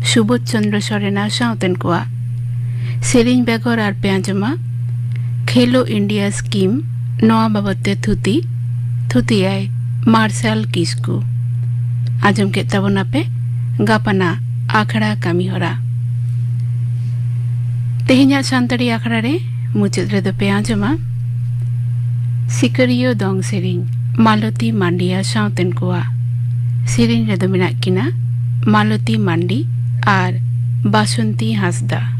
ᱥᱩᱵᱳᱫᱷ ᱪᱚᱸᱫᱽᱨᱚ ᱥᱚᱨᱮᱱ ᱟᱨ ᱥᱟᱶᱛᱮᱱ ᱠᱚᱣᱟᱜ᱾ ᱥᱮᱨᱮᱧ ᱵᱮᱜᱚᱨ ᱟᱨ ᱯᱮ ᱟᱸᱡᱚᱢᱟ ᱠᱷᱮᱞᱳ ᱤᱱᱰᱤᱭᱟ ᱥᱠᱤᱢ, ᱱᱚᱣᱟ ᱵᱟᱵᱚᱫ ᱛᱮ ᱛᱷᱩᱛᱤ, ᱛᱷᱩᱛᱤᱭᱟᱭ ᱢᱟᱨᱥᱟᱞ ᱠᱤᱥᱠᱩ᱾ ᱟᱸᱡᱚᱢ ᱠᱮᱫ ᱛᱟᱵᱚᱱᱟᱯᱮ ᱜᱟᱯᱟᱱᱟᱜ ᱟᱠᱷᱲᱟ ᱠᱟᱹᱢᱤ ᱦᱚᱨᱟ᱾ ᱛᱮᱦᱮᱧᱟᱜ ᱥᱟᱱᱛᱟᱲᱤ ᱟᱠᱷᱲᱟ ᱨᱮ ᱢᱩᱪᱟᱹᱫ ᱨᱮᱫᱚ ᱯᱮ ᱟᱸᱡᱚᱢᱟ ᱥᱤᱠᱟᱹᱨᱤᱭᱟᱹ ᱫᱚᱝ ᱥᱮᱨᱮᱧ ᱢᱟᱞᱚᱛᱤ ᱢᱟᱱᱰᱤ ᱟᱨ ᱥᱟᱶᱛᱮᱱ ᱠᱚᱣᱟᱜ᱾ ᱥᱮᱨᱮᱧ ᱨᱮᱫᱚ ᱢᱮᱱᱟᱜ ᱠᱤᱱᱟ ᱢᱟᱞᱚᱛᱤ ᱢᱟᱱᱰᱤ ᱟᱨ ᱵᱟᱥᱚᱱᱛᱤ ᱦᱟᱸᱥᱫᱟ᱾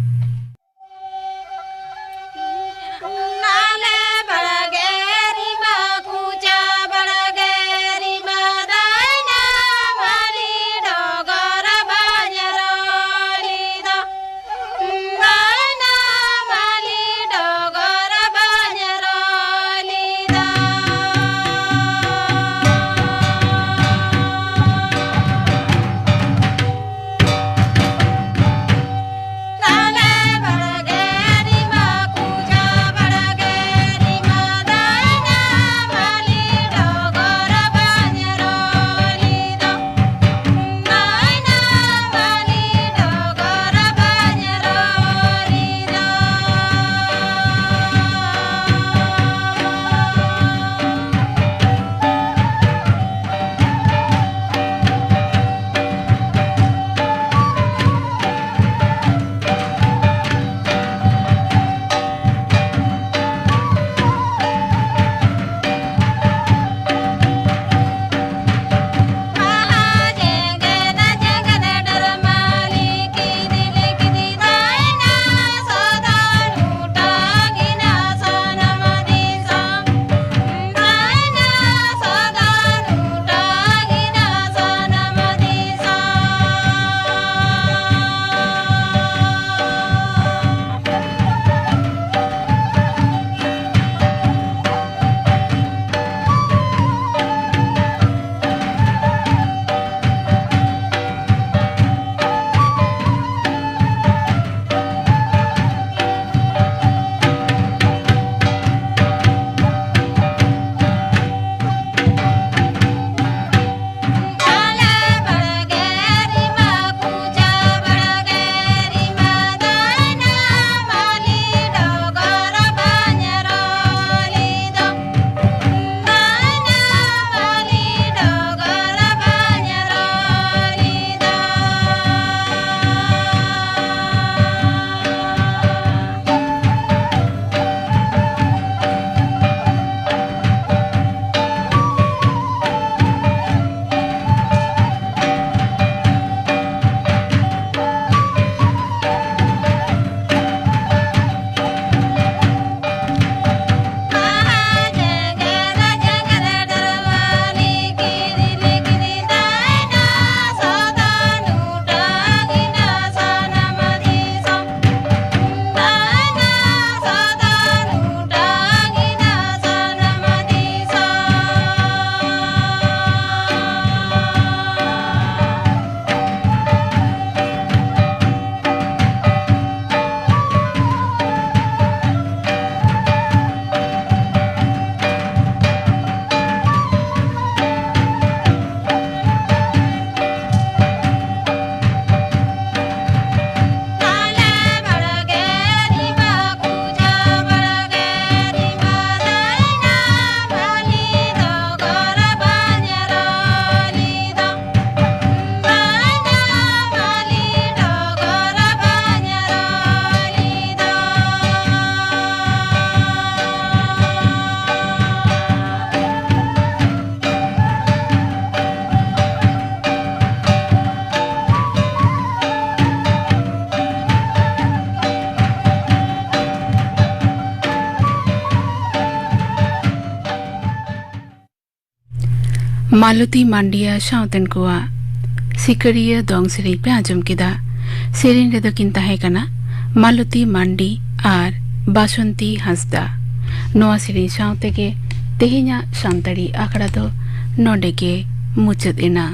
ᱢᱟᱞᱚᱛᱤ ᱢᱟᱱᱰᱤᱭᱟ ᱥᱟᱶᱛᱮᱱ ᱠᱚᱣᱟᱜ ᱥᱤᱠᱟᱹᱨᱤᱭᱟᱹ ᱫᱚᱝ ᱥᱮᱨᱮᱧ ᱯᱮ ᱟᱸᱡᱚᱢ ᱠᱮᱫᱟ᱾ ᱥᱮᱨᱮᱧ ᱨᱮᱫᱚ ᱠᱤᱱ ᱛᱟᱦᱮᱸ ᱠᱟᱱᱟ ᱢᱟᱞᱚᱛᱤ ᱢᱟᱱᱰᱤ ᱟᱨ ᱵᱟᱥᱚᱱᱛᱤ ᱦᱟᱸᱥᱫᱟ᱾ ᱱᱚᱣᱟ ᱥᱮᱨᱮᱧ ᱥᱟᱶ ᱛᱮᱜᱮ ᱛᱮᱦᱮᱧᱟᱜ ᱥᱟᱱᱛᱟᱲᱤ ᱟᱠᱷᱲᱟ ᱫᱚ ᱱᱚᱰᱮ ᱜᱮ ᱢᱩᱪᱟᱹᱫ ᱮᱱᱟ᱾